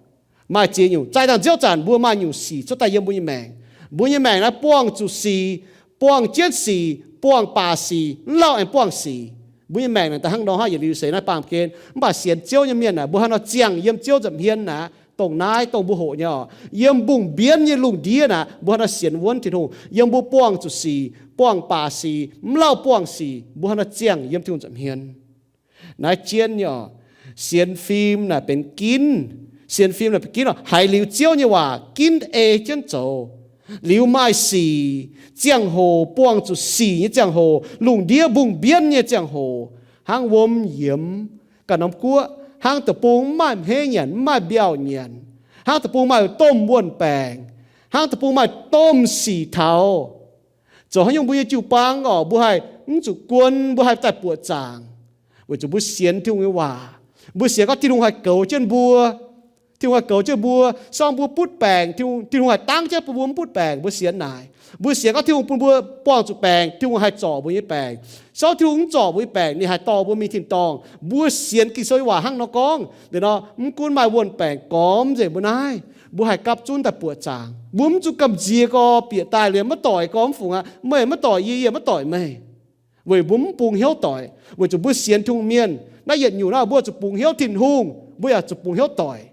maaih ziex nyungc. Zaih dangh nziouv zanc mbuo maaih nyungc sic cuotv daaih yiem mbuo nyei maengc. Mbuo nyei maengc naaiv buangh zuqc sic, buangh jienv sic, buangh baac sic, mv lauh aengx buangh sic. Mbuo nyei maengc naaic da'hnangv nor hnangv yietc liuz seix naaiv baamh gen. Mv baac sienx Ziouv nyei mienh naaic, mbuo hnangv nor ziangh yiem Ziouv nza'hmien naaic, dongh naaiv dongh mbuo hoqc nyei orqc, yiem mbungh mbienv nyei lungh ndiev naaic, mbuo hnangv nor sienx wuonv Tin-Hungh. Yiem mbuo buangh zuqc sic, buangh baac sic, mv lauh buangh sic, mbuo hnangv nor ziangh yiem Tin-Hungh nza'hmien. Naaiv jienv nyei orqc, sienx fim naaic benx ginv. Sienx fim naaic benx ginv orqc, haiz liuz Ziouv nyei waac ginv ei jienv zoux. Liuz maaih sic, ziangh hoc buangh zuqc sic nyei ziangh hoc, lungh ndiev mbungh mbienv nyei ziangh hoc, hnangv wuom yiemx ganh norm guoqv, hnangv deic-bung mv maaih hmeiv nyanc, mv maaih mbiauh nyanc, hnangv deic-bung maaih domh wuon-baengc, hnangv deic-bung maaih domh sic taux. Zoux haaix nyungc mbuo nyei jiu-baang orqc, mbuo haih mv zuqc guon, mbuo haih daaih buoqc zaangc, weic zuqc mbuo sienx Tin-Hungh nyei waac. Mbuo sienx gorngv Tin-Hungh haih goux jienv mbuo. Tin-Hungh haih goux jienv mbuo. Se gorngv mbuo butv baengc, Tin-Hungh, Tin-Hungh haih dangv jienv bun mbuo mv butv baengc, mbuo sienx naaic. Mbuo sienx gorngv Tin-Hungh bun mbuo buangh zuqc baengc, Tin-Hungh haih zorc mbuo nyei baengc. Se gorngv Tin-Hungh mv zorc mbuo nyei baengc, ninh haih dorh mbuo mingh tin-dorngh. Mbuo sienx Ging-Sou nyei waac hnangv nor gorngv. Liuz nor, mv gunv maaih wuon-baengc gormx nzengc mbuo naaiv, mbuo haih gapv zunv daaih buoqc zaangc. Mbuo mv zuqc gamh nziex gorx bieqc daaih liemh, maiv doic gorx mv fungc aqv. Meih maiv doic yie, yie maiv doic meih. Weic mbuo mv bungx hnyouv doic, weic zuqc mbuo sienx Tin-Hungh mienh. Naaiv yietc nyungc naaiv mbuo zuqc bungx hnyouv Tin-Hungh, mbuo yaac zuqc bungx hnyouv doic.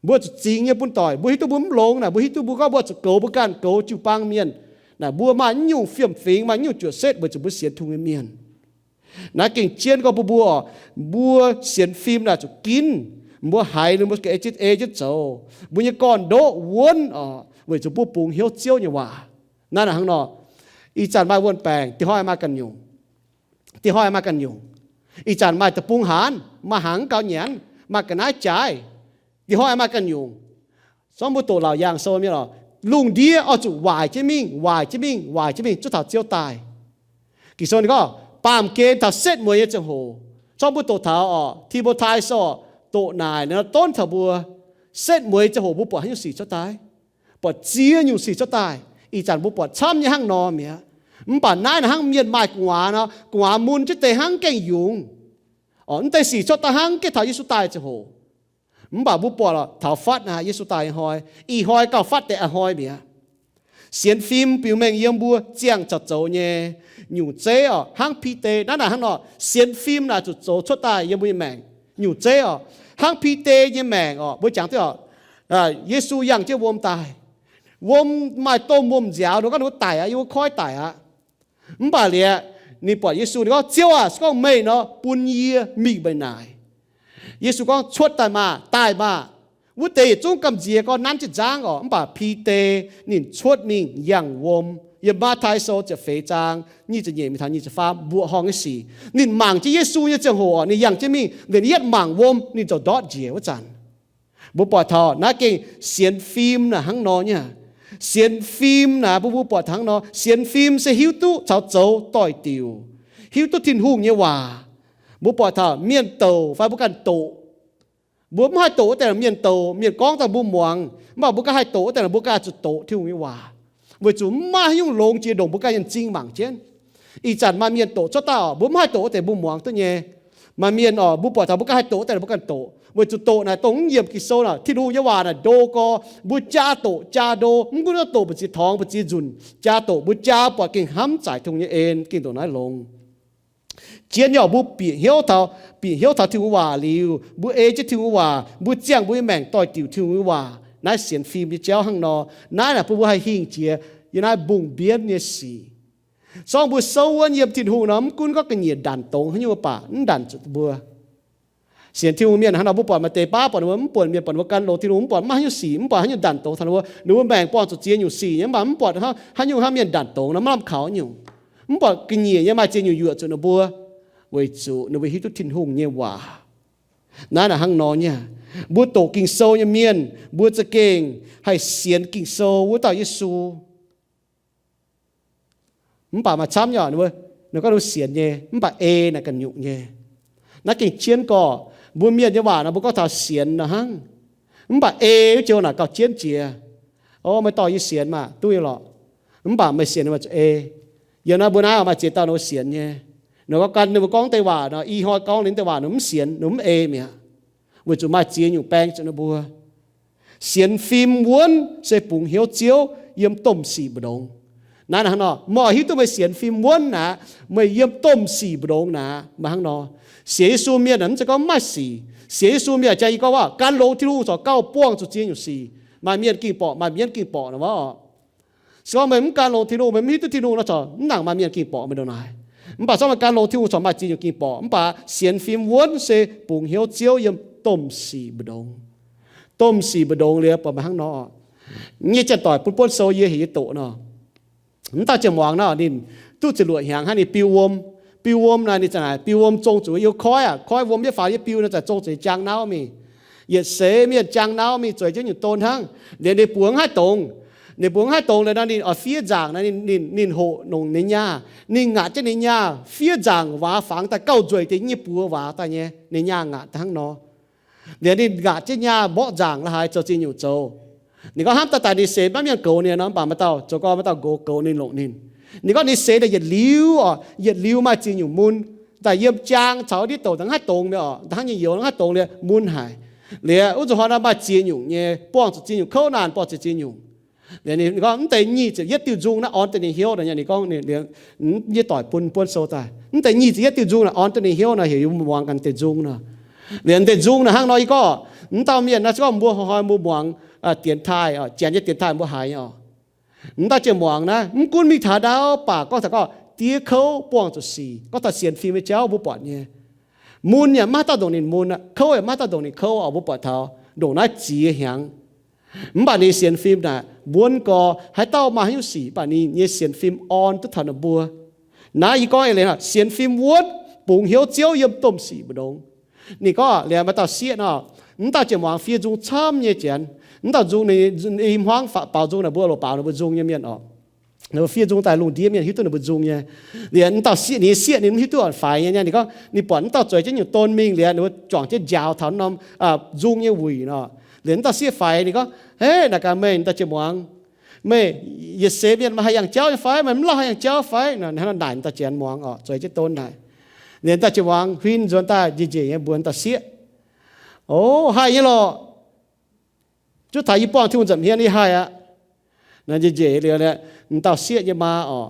Mbuo zuqc zingx nyei bun doic. Mbuo hiuv duqv mbuo mv longx naaic, mbuo hiuv duqv mbuo gorngv mbuo zuqc goux mbuo ganh, goux jiu-baang mienh. Naaic mbuo maaih nyungc fiem-fingx, maaih nyungc juoqc setv weic zuqc mbuo sienx Tin-Hungh nyei mienh. Naaiv gengh jienv gorngv bun mbuo, mbuo sienx fim naaic zuqc ginv. Mbuo haiz liuz mbuo ei jienv, ei jienv zoux. Mbuo nyei gorn-ndoqv wuonv orqc, weic zuqc mbuo bungx hnyouv Ziouv nyei waac. Naaiv naaic hnangv nor, ih zanc maaih wuon-baengc, dinh hnoi maaih ganh nyungc. Dinh hnoi maaih ganh nyungc. Ih zanc maaih deic-bung haanz, maaih hnaangx gaux nyanc, maaih ga'naaiv jaaix. Dinh hnoi maaih ganh nyungc. Zorngv mbuo doqc Laauc Yaangh Sou mienh oc, lungh ndiev oix zuqc waaic jienv mingh, waaic jienv mingh, waaic jienv mingh, zuov taux Ziouv daaih. Ging-Sou ninh gorngv, baamh gen taux setv mueiz nyei ziangh hoc, zorngv mbuo doqc taux oc, Ti^mo^tai Sou oc, doqc naaic nor donv taux mbuo, setv mueiz ziangh hoc mbuo buatc haaix nyungc sic cuotv daaih? Buatc ziex nyungc sic cuotv daaih. Ih zanc mbuo buatc camv nyei hnangv nor mi'aqv. Mv baac naaiv naaic hnangv mienh maaih gu'nguaaz nor, gu'nguaaz mun jienv deix hnangv gaengh yungz. Oc, mv deix sic cuotv daaih hnangv gaengh taux Yesu daaih ziangh hoc. Mv baac mbuo buatc taux fatv naaic Yesu daaih hnoi, ih hnoi gauh fatv deix a'hnoi mi'aqv. Sienx fim biux mengh yiem mbuo ziangh caux zoux nyei nyungc zeiv oc, hnangv Bide naaiv naaic hnangv nor, sienx fim naaic zuqc zoux cuotv daaih yiem mbuo nyei maengc nyungc zeiv oc. Hnangv Bide nyei maengc oc, mbuo jangx duqv oc, Yesu yangh jienv wuom daaih. Wuom maaih domh wuom-nziaaux, ninh gorngv ninh mbuo daic aqv, yiem wuov koiv daic aqv. Mv baac liuz, ninh buatc Yesu, ninh gorngv, Ziouv aac, se gorngv meih nor, bun yie mingh meih naaic. Yesu gorngv, Cuotv daaih maah! Daaih maah! Wuov deix yietc zungv gamh nziex gorngv nanv jienv nzangv oc. Mv baac Bide ninh cuotv mingh yangh wuom. Yiem Matv^tai Sou ziepc feix zaang nyic ziepc nyeic mingh taux nyic ziepc faam mbuoqc horngh nyei sic. Ninh mangc jienv Yesu nyei ziangh hoc, ninh yangh jienv mingh, ninh yietv mangc wuom, ninh ziouc ndortv njiec wuov zanc. Mbuo buatc taux naaiv gengh sienx fim naaic hnangv nor nyei. Sienx fim naaic mbuo, mbuo buatc taux hnangv nor, sienx fim se hiuv duqv caux zoux doix-diuc, hiuv duqv Tin-Hungh nyei waac. Mbuo buatc taux mienh douc fai mbuo ganh doqc, mbuo mv haih doqc wuov deix mienh douc, mienh gorngv daaih mbuo muangx, mv baac mbuo ganh haih doqc wuov deix, mbuo ganh zuqc doqc Tin-Hungh nyei waac, weic zuqc mv maaih haaix nyungc longx jiex ndongc mbuo ganh nyei m'zing mangc jienv. Ih zanc maaih mienh doqc cuotv daaih oc, mbuo mv haih doqc wuov deix mbuo muangx duqv nyei. Maaih mienh oc, mbuo buatc taux mbuo ganh haih doqc wuov deix mbuo ganh doqc, weic zuqc doqc naaic dongh mv yiemc Ging-Sou naaic, Tin-Hungh nyei waac naaic ndo gorx, mbuo jaa doqc jaa ndo, mv gunv doqc mbu'ziex torngx mbu'ziex nzunc, jaa doqc mbuo jaa buatc gengh hnamv zaaic Tin-Hungh nyei en, gengh ndongc naaiv longx. Zien nyei oc, mbuo bieqc hnyouv taux, bieqc hnyouv taux Tin-Hungh nyei waac liuz, mbuo ei jienv Tin-Hungh nyei waac, mbuo ziangh mbuo nyei maengc doix-diuc Tin-Hungh nyei waac, naaiv sienx fim nyei jauv hnangv nor. Naaiv naaic bun mbuo haih hingh jiex yiem naaiv mbungh mbienv nyei sic. Zorngv mbuo souv wuonv yiem Tin-Hungh nor, mv gunv gorngv ga'nyiec ndanc dongz haaix nyungc mv baac mv ndanc zuqc mbuo. Sienx Tin-Hungh mienh hnangv nor, mbuo buatc maaih deix baav buatc ninh mbuo mv buonc mienh, buatc ninh mbuo gan longx Tin-Hungh, mv buatc maiv haaix nyungc sic, mv buatc haaix nyungc ndanc dongz taux ninh mbuo, ninh mbuo maengc buangh zuqc ziex nyungc sic nyei, mv baac mv buatc haaix nyungc hnangv mienh ndanc dongz nor, maiv lamh kaux nyungc. Mv buatc ga'nyiec nyei maaih ziex nyungc yuoqc zuqc ninh mbuo, weic zuqc ninh mbuo hiuv duqv Tin-Hungh nyei waac. Naaiv naaic hnangv nor nyei. Mbuo doqc Ging-Sou nyei mienh, mbuo za'gengh haih sienx Ging-Sou wuov dauh Yesu. Mv baac maaih camv nyei, ninh gorngv ninh sienx nyei, mv baac ei naaic ganh nyungc nyei. Naaiv gengh jienv gorx, mbuo mienh nyei waac nor mbuo gorngv taux sienx nor hnangv. Mv baac ei wuov joux naaic gauh jienv jiex. O, meih dorh yie sienx maah, duqv nyei lorqc. Mv baac meih sienx ninh maaih zuqc ei. Yiem naaiv mbuo naaiv maaih ziex dauh ninh mbuo sienx nyei. Ninh gorngv gan ninh mbuo gorngv deix waac nor, ih hnoi gorngv ninh deix waac ninh mv sienx, ninh mv ei mi'aqv. Weic zuqc maaih ziex nyungc baeng zuqc ninh mbuo. Sienx fim wuonv se bungx hnyouv Ziouv yiem domh sic mbu'ndongx. Naaiv hnangv nor, meih oix hiuv duqv meih sienx fim wuonv naaic, meih yiem domh sic mbu'ndongx naaic, maaih hnangv nor. Sienx Yesu mienh mv zeiz gorngv mv maaih sic. Sienx Yesu mienh jangx yie gorngv waac, gan longx Tin-Hungh corc gauh buangh zuqc ziex nyungc sic. Maaih mienh ging borqc, maaih mienh mv ging borqc nor wuov. Se gorngv meih mv gan longx Tin-Hungh, meih mv hiuv duqv Tin-Hungh nor corc mv nangc maaih mienh ging borqc meih ndongc naaic. Mv baac se gorngv meih gan longx Tin-Hungh corc maaih ziex nyungc ging borqc. Mv baac sienx fim wuonv se bungx hnyouv Ziouv yiem domh sic mbu'ndongx. Domh sic mbu'ndongx liuz buatc maaih hnangv nor. Nyei janx-doic bun buonv sou yie heuc yie doqc nor. Mv dauh ziangh muangz naaiv ninh duqv ziepc luoqc hnyangx hnangv, ninh biu wuom. Biu wuom naaic ninh za'naaic biu wuom zong zuqc yiem koiv aac, koiv wuom yietv faaux yietv biu nor za'naaic zong zuqc jaang nauv mingh. Yietc seix mienh jaang nauv mingh zueiz jienv nyungc don hnangv. Liuz ninh mbuox mv haih dongz. Ninh mbuox mv haih dongz liuz nor ninh oix fiev nzaangc naaic, ninh, ninh hoqc nongc ninh nyaah. Ninh ngaatc jienv ninh nyaah fiev nzaangc waac fangx daaih gauh nzueic deix nyei buoz waac daaih nyei, ninh nyaah ngaatc daaih hnangv nor. Liuz ninh ngaatc jienv nyaah mborqv nzaangc la'haaix zoux ziex nyungc zoux. Ninh gorngv hnamv daaih daaih ninh seix maiv mienh goux ninh nor, mv baac maaih dauh zoux gau, maaih dauh nqox goux ninh longc ninh. Ninh gorngv ninh seix daaih yietc liuz oc, yietc liuz maaih ziex nyungc mun, daaih yiem jaang caux ndiev douc da'mv haih dongz mi'aqv oc, da'hnangv nyei youz mv haih dongz liuz mun haic. Liuz wuov nzunc hnoi nor maaih ziex nyungc nyei, buangh zuqc ziex nyungc kouv naanc, buangh zuqc ziex nyungc. Liuz ninh gorngv mv deix nyic ziepc yietv diuh nzung naaiv orn daaih ninh hnyouv nor, ninh gorngv, nyei doic bun buonv sou daaih, mv deix nyic ziepc yietv diuh nzung naaic orn daaih ninh hnyouv nor, heuc yie mbuo muangx ganh deix nzung nor. Liuz deix nzung naaic hnangv nor, yie gorngv mv dauh mienh naaiv se gorngv mbuo hnoi-hnoi mbuo muangx dienx taaih, janx nyei dienx taaih mbuo haiz nyei oc. Mv dauh ziangh muangz naaiv mv gunv mingh taux ndau baac gorngv taux gorngv diev kouv buangh zuqc sic, gorngv taux sienx fim nyei jauv mbuo buatc nyei. Mun yaac maiv dauh ndongc ninh mun aqv, kouv yaac maiv dauh ndongc ninh kouv oc, mbuo buatc taux ndongc naaiv ziex hnyangx. Mv baac ninh sienx fim naaic, mbuonv gorx haaix dauh maaih haaix nyungc sic, mv baac ninh nyei sienx fim orn duqv taux ninh mbuo. Naaiv yie gorngv eix leiz nor, sienx fim wuonv bungx hnyouv Ziouv yiem domh sic mbu'ndongx. Ninh gorngv liuz maaih dauh sieqv nor, M'dauh jien-muangz fiev nzung camv nyei janx. M'dauh nzung ninh i hmuangv baaux nzung naaic mbuo loc baaux ninh mbuo nzung nyei mienh oc. Ninh mbuo fiev nzung daaih lungh ndiev mienh hiuv duqv ninh mbuo nzung nyei. Liuz m'dauh sieqv, ninh sieqv ninh mv hiuv duqv oc, faix nyei. Ninh gorngv ninh buatc m'dauh zueiz jienv nyungc don mingh liuz ninh mbuo juangc jienv njaaux taux norm nzung nyei wuic nor. Liuz m'dauh sieqv faix ninh gorngv, Hei, naaic gaax meih m'dauh jien-muangz, meih yietc seix mienh meih haih yangh jauv nyei fai? Meih mv lauh haih yangh jauv fai? Naaic m'dauh jien-muangz oc, zueiz jienv don naaic. Liuz m'dauh jien-muangz huin nzuonx daaih njiec njiec nyei mbuox m'dauh sieqv, O, haih nyei lorqc. Zuov taux yie buangh Tin-Hungh nza'hmien yie haih aqv. Njiec njiec liuz, m'dauh sieqv nyei maa oc,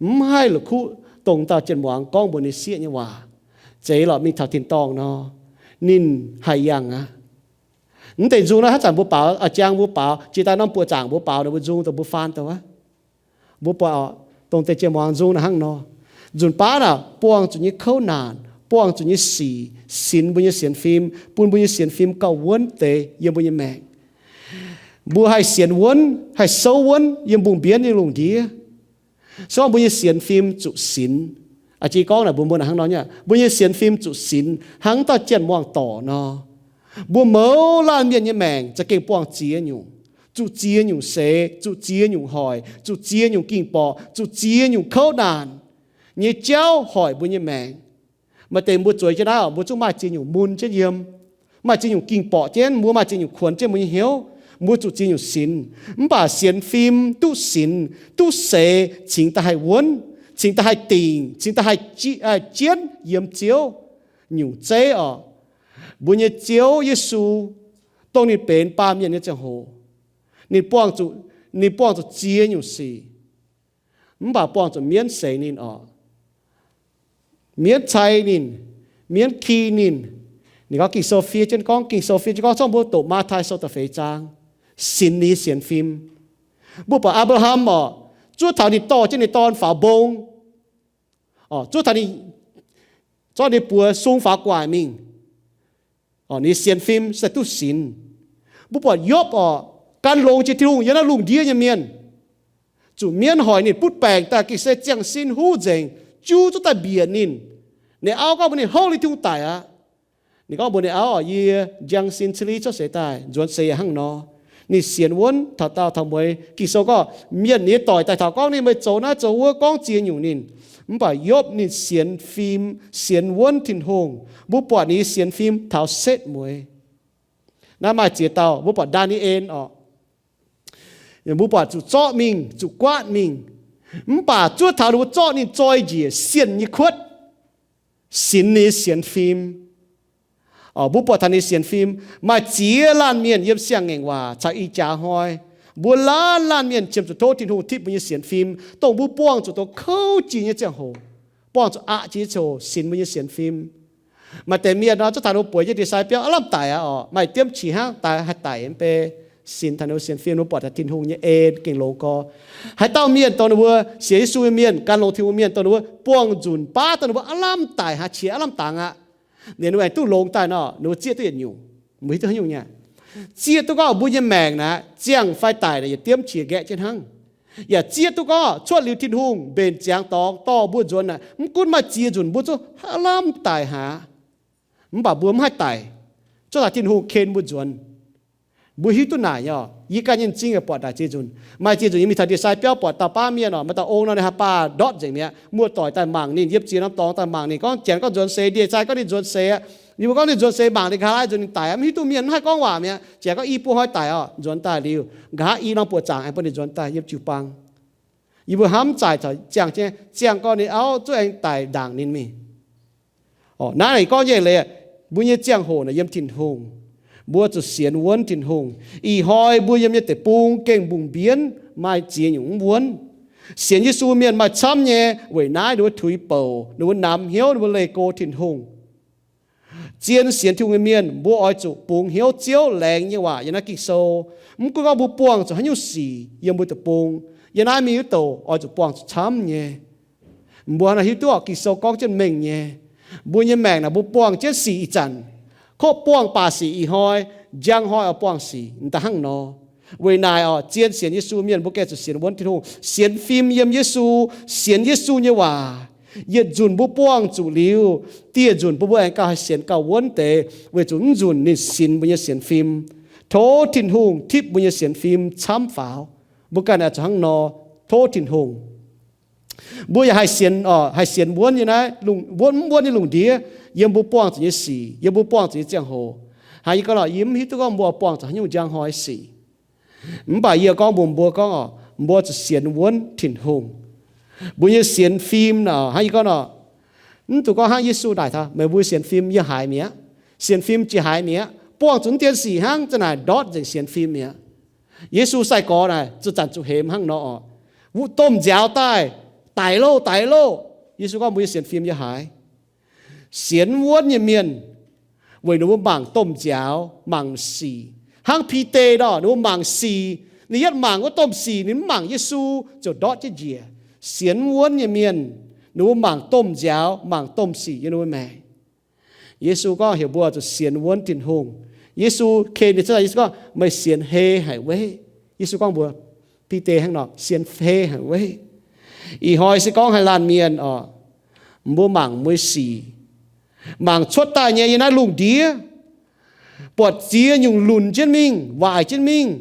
mv haih la'kuqv dongh m'dauh jien-muangz gorngv mbuox ninh sieqv nyei waac. Zeiz lorqc, mingh taux tin-dorngh nor, ninh haih yangh aqv. Mv deix nzung naaiv hnangv zanc mbuo baaux, jang mbuo baaux, jiex daaih norm buoqc zaangc mbuo baaux ninh mbuo nzung dongh mbuo faan daaih wuov. Mbuo buatc oc, dongh deix jien-muangz nzung naaiv hnangv nor. Nzunc baav naaic buangh zuqc nyei kouv naanc, buangh zuqc nyei sic, sinx mbuo nyei sienx fim, bun mbuo nyei sienx fim gauh wuonv deix yiem mbuo nyei maengc. Mbuo haih sienx wuonv, haih souv wuonv yiem mbungh mbienv nyei lungh ndiev. Se gorngv mbuo nyei sienx fim zuqc sinx, aa, jiex gorngv naaic mbuo mbuo naaic hnangv nor nyei, mbuo nyei sienx fim zuqc sinx hnangv dauh jien-muangz dorc nor, mbuo mouz laanh mienh nyei maengc za'gengh buangh ziex nyungc, zuqc ziex nyungc seix, zuqc ziex nyungc hoic, zuqc ziex nyungc ging-borqc, zuqc ziex nyungc kouv naanc nyei jauv hoic mbuo nyei maengc. Maaih deix mbuo zueiz jienv naaiv oc, mbuo zungv maaih ziex nyungc mun jienv yiem, maaih ziex nyungc ging-borqc jienv, mbuo maaih ziex nyungc kuonx jienv mbuo nyei hnyouv, mbuo zuqc ziex nyungc sinx. Mv baac sienx fim duqv sinx, duqv seix, cingx daaih haih wuonv, cingx daaih haih dingc, cingx daaih haih jienv yiem Ziouv nyungc zeiv oc. Mbuo nyei Ziouv Yesu, dongh ninh benx baamh mienh nyei ziangh hoc, ninh buangh zuqc, ninh buangh zuqc ziex nyungc sic. Mv baac buangh zuqc mienv seix ninh oc. Mienv cai ninh, mienv ki ninh. Ninh gorngv Ging-Sou fiev jienv gorngv, Ging-Sou fiev jienv gorngv, zorqv mbuo doqc Matv^tai Sou da'feix zaang, sinx ninh sienx fim. Mbuo buatc Apc^laa^ham oc, zuov taux ninh dorh jienv ninh dorn faaux mbong, zuov taux ninh, zorqv ninh buoz sung faaux gu'nguaaic mingh. Ninh sienx fim se duqv sinx. Mbuo buatc Yopv oc, gan longx jiex Tin-Hungh yiem naaiv lungh ndiev nyei mienh. Zuqc mienv hoic ninh butv baengc daaih, gengh se ziangh sin huv nzengc, juv zuqc daaih mbiec ninh. Ninh auv gorngv mbuox ninh, houv liuz Tin-Hungh daic aqv. Ninh gorngv mbuox ninh auv oc, yie njang sin cili cuotv seix daaih, nzuonx seix yaac hnangv nor. Ninh sienx wuonv taux daauh taux mueiz. Ging-Sou gorngv mienh nyei doic daaih taux gorngv ninh meih zoux naaiv zoux wuov, gorngv ziex nyungc ninh. Mv baac Yopv ninh sienx fim, sienx wuonv Tin-Hungh. Mbuo buatc ninh sienx fim taux setv mueiz. Naaiv maaih ziex dauh, mbuo buatc Ndaa^ni^en oc, mbuo buatc zuqc zorqv mingh, zuqc guaatv mingh. Mv baac zuov taux ninh mbuo zorqv ninh zoi njiec sienh nyei kuotv, sinx ninh sienx fim. Mbuo buatc taux ninh sienx fim. Maaih ziex laanh mienh yiem Siang-Ngaengc Waac caux ih jaax hnoi, mbuo laanh laanh mienh qiemx zuqc tov Tin-Hungh tipv mbuo nyei sienx fim, dongh mbuo buangh zuqc douz kouv jiex nyei ziangh hoc, buangh zuqc aqc jiex nyei ziangh hoc sinx mbuo nyei sienx fim. Maaih deix mienh nor, zuov taux ninh mbuo bueix jienv ndie-sai biauv aav lamh daic aqv oc. Maaih diemv qiex hnangv daaih haih daic mv bei, sinx taux ninh mbuo sienx fim, mbuo buatc taux Tin-Hungh nyei en gengh longx gorx. Haaix dauh mienh dongh ninh mbuo sienx Yesu nyei mienh, gan longx Tin-Hungh mienh, dongh ninh mbuo buangh nzunc baav dongh ninh mbuo aav lamh daic haaix qiex aav lamh dangx aqv, ninh mbuo aengx duqv longx daaih nor, ninh mbuo zieqv duqv yietc nyungc. Mbuo hiuv duqv haaix nyungc nyei? Zieqv duqv gorngv mbuo nyei maengc naaic ziangh fai daic naaic yietc diemv qiex nqaeqv jienv hnangv. Yaac zieqv duqv gorngv cuotv liuz Tin-Hungh mbenc ziangx dorngx dorh mbuo nzuonx naaic, mv gunv maaih ziex nzunc mbuo zungv aav lamh daic haic, mv baac mbuo mv haih daic, zuov taux Tin-Hungh ken mbuo nzuonx. Mbuo hiuv duqv naaic nyei oc. Yie ganh nyei m'zing yaac buatc naaic ziex nzunc. Maaih ziex nzunc yie mingh taux ndie-sai biauv buatc dauh baav mienh oc, maaih dauh ong nor ninh haaix baac ndortv nzengc mi'aqv. Muoz-doic daaih mangc ninh, yiem ziex norm dorngx daaih mangc ninh, gorngv janx gorngv nzuonx seix, ndie-sai gorngv ninh nzuonx seix aqv. Ninh mbuo gorngv ninh nzuonx seix, mangc ninh nqa'haav nzuonx, ninh daic aqv, mv hiuv duqv, mienh mv haih gorngv waac mi'aqv. Janx gorngv i buo hnoi daic oc, nzuonx daaih liuz, nqa'haav i norm buoqc zaangc aengx bun ninh nzuonx daaih yiem jiu-baang. Yie mbuo hnamv zaaih taux ziangh jienv, ziangh gorngv ninh auv zungv aengx daic ndaangc ninh mingh. Naaiv gorngv nyei leiz, mbuo nyei ziangh hoc naaic yiem Tin-Hungh, mbuo zuqc sienx wuonv Tin-Hungh. Ih hnoi mbuo yiem nyei deic-bung gengh mbungh mbienv maaih ziex nyungc mv wuonv. Sienx Yesu mienh maaih camv nyei, weic naaiv ninh mbuo tuix bouc, ninh mbuo namx hnyouv, ninh mbuo leih go Tin-Hungh. Zien sienx Tin-Hungh nyei mienh, mbuo oix zuqc bungx hnyouv Ziouv laengz nyei waac yiem naaiv Ging-Sou. Mv gunv gorngv mbuo buangh zuqc haaix nyungc sic yiem mbuo deic-bung, yiem naaiv mingh wuov douc oix zuqc buangh zuqc camv nyei. Mbuo hnangv naaic hiuv duqv oc, Ging-Sou gorngv jienv mengh nyei. Mbuo nyei maengc naaic mbuo buangh jienv sic ih zanc, kov buangh baac sic ih hnoi, njang hnoi oix buangh sic, m'daaih hnangv nor. Weic naaic oc, zien sienx Yesu mienh mbuo gengh zuqc sienx wuonv Tin-Hungh, sienx fim yiem Yesu, sienx Yesu nyei waac. Yietc nzunc mbuo buangh zuqc liuz, dieh nzunc bun mbuo aengx gauh haih sienx gauh wuonv deix, weic zuqc mv nzunc ninh sinx mbuo nyei sienx fim. Tov Tin-Hungh tipv mbuo nyei sienx fim camv faaux. Mbuo ganh oix zuqc hnangv nor tov Tin-Hungh. Mbuo yaac haih sienx, haih sienx wuonv nyei naaiv, wuonv, mv wuonv nyei lungh ndiev, yiem mbuo buangh zuqc nyei sic, yiem mbuo buangh zuqc nyei ziangh hoc. Hnangv yie gorngv nor, yie mv hiuv duqv gorngv mbuo buangh zuqc haaix nyungc njang hnoi sic. Mv baac yie gorngv mbuox mbuo gorngv oc, mbuo zuqc sienx wuonv Tin-Hungh. Mbuo nyei sienx fim naaic, hnangv yie gorngv nor, mv dungx gorngv hnangv Yesu naaic taux, meih mbuo sienx fim yiem haaix mi'aqv? Sienx fim jiex haaix mi'aqv? Buangh zuqc dien sic hnangv, za'naaic ndortv nzengc sienx fim mi'aqv. Yesu sai-gorx naaic, zuqc zanc zuqc hemx hnangv nor oc. Wuov domh nziaaux daaih, daic loh, daic loh. Yesu gorngv mbuo nyei sienx fim yiem haaix? Sienx wuonv nyei mienh, weic ninh mbuo mangc domh nziaaux, mangc sic. Hnangv Bide nor, ninh mbuo mangc sic, ninh yietv mangc wuov domh sic, ninh mv mangc Yesu, ziouc ndortv jienv njiec. Sienx wuonv nyei mienh, ninh mbuo mangc domh nziaaux, mangc domh sic yiem ninh mbuo maengc. Yesu gorngv heuc mbuo zuqc sienx wuonv Tin-Hungh. Yesu ken ninh cuotv daaih, Yesu gorngv, meih sienx hei haic weiv. Yesu gorngv mbuox Bide hnangv nor, sienx hei haic weiv. Ih hnoi se gorngv haaix laanh mienh oc, mbuo mangc mueiz sic, mangc cuotv daaih nyei yiem naaiv lungh ndiev, buatc ziex nyungc lunc jienv mingh, waaic jienv mingh.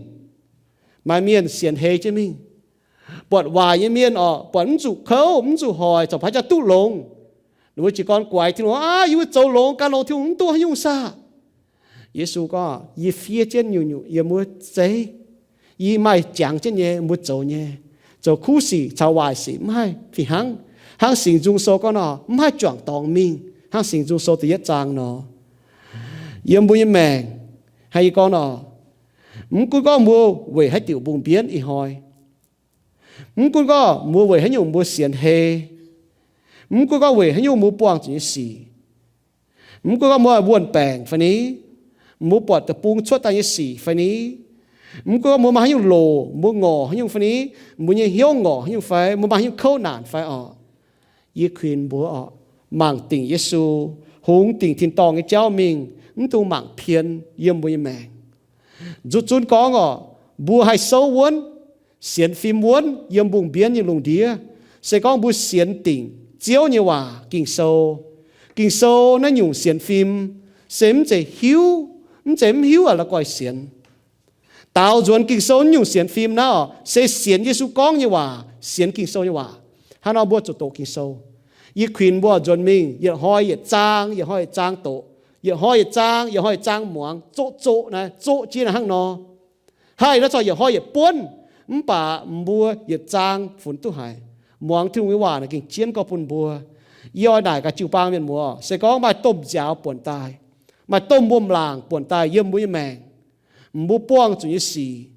Maaih mienh sienx hei jienv mingh. Buatc waaic nyei mienh oc, buatc mv zuqc kouv, mv zuqc hoic, corc haaix jaax duqv longx. Ninh mbuo jiez gorn guaix Tin-Hungh, Aav, yie mbuo zoux longx, gan longx Tin-Hungh mv duqv haaix nyungc saah? Yesu gorngv, Yie fiev jienv nyungc-nyungc yiem wuov zeiv. Yie maaih jangx jienv nyei, mbuo zoux nyei. Zoux kuv sic caux waaic sic mv haih fih hnangv. Hnangv Singx Nzung Sou gorngv nor, mv haih juangc dorngx mingh. Hnangv Singx Nzung Sou da'yietv zaang nor, yiem mbuo nyei maengc, hnangv yie gorngv nor, mv gunv gorngv mbuo weic haaix diuc mbungh mbienv ih hnoi, mv gunv gorngv mbuo weic haaix nyungc mbuo sienx hei, mv gunv gorngv weic haaix nyungc mbuo buangh zuqc nyei sic, mv gunv gorngv mbuo wuonh baengc fai ni, mbuo buatc deic-bung cuotv daaih nyei sic fai ni, mv gunv gorngv mbuo maaih haaix nyungc loc, mbuo ngorc haaix nyungc fai ni, mbuo nyei hnyouv ngorc haaix nyungc fai, mbuo maaih haaix nyungc kouv naanc fai oc, yie kuinx mbuo oc, mangc dingc Yesu, hungx dingc tin-dorngh nyei jauv mingh, mv dungx mangc pien yiem mbuo nyei maengc. Nzuqc zunv gorngv oc, mbuo haih souv wuonv, sienx fim wuonv yiem mbungh mbienv nyei lungh ndiev, se gorngv mbuo sienx dingc Ziouv nyei waac, Ging-Sou. Ging-Sou naaiv nyungc sienx fim se mv zeiz hiuv, mv zeiz mv hiuv aqv la'guaih sienx. Daaux nzuonx Ging-Sou naaiv nyungc sienx fim naaiv oc, se sienx Yesu gorngv nyei waac, sienx Ging-Sou nyei waac. Hnangv nor mbuo zuqc doqc Ging-Sou. Yie kuinx mbuo nzuonx mingh yietc hnoi yietc zaang, yietc hnoi yietc zaang doqc, yietc hnoi yietc zaang, yietc hnoi yietc zaang muangx, zoqc zoqc naaiv, zoqc jienv naaiv hnangv nor. Haih naaiv corc yietc hnoi yietc buonv, mv baac mbuo yietc zaang funx duqv haic. Muangx Tin-Hungh nyei waac naaic gengh jienv gorx bun mbuo. Yie oix naaic gaax jiu-baang mienh muoz, se gorngv maaih domh nziaaux buonc daaih, maaih domh wuom-laangc buonc daaih yiem mbuo nyei maengc, mbuo buangh zuqc nyei sic,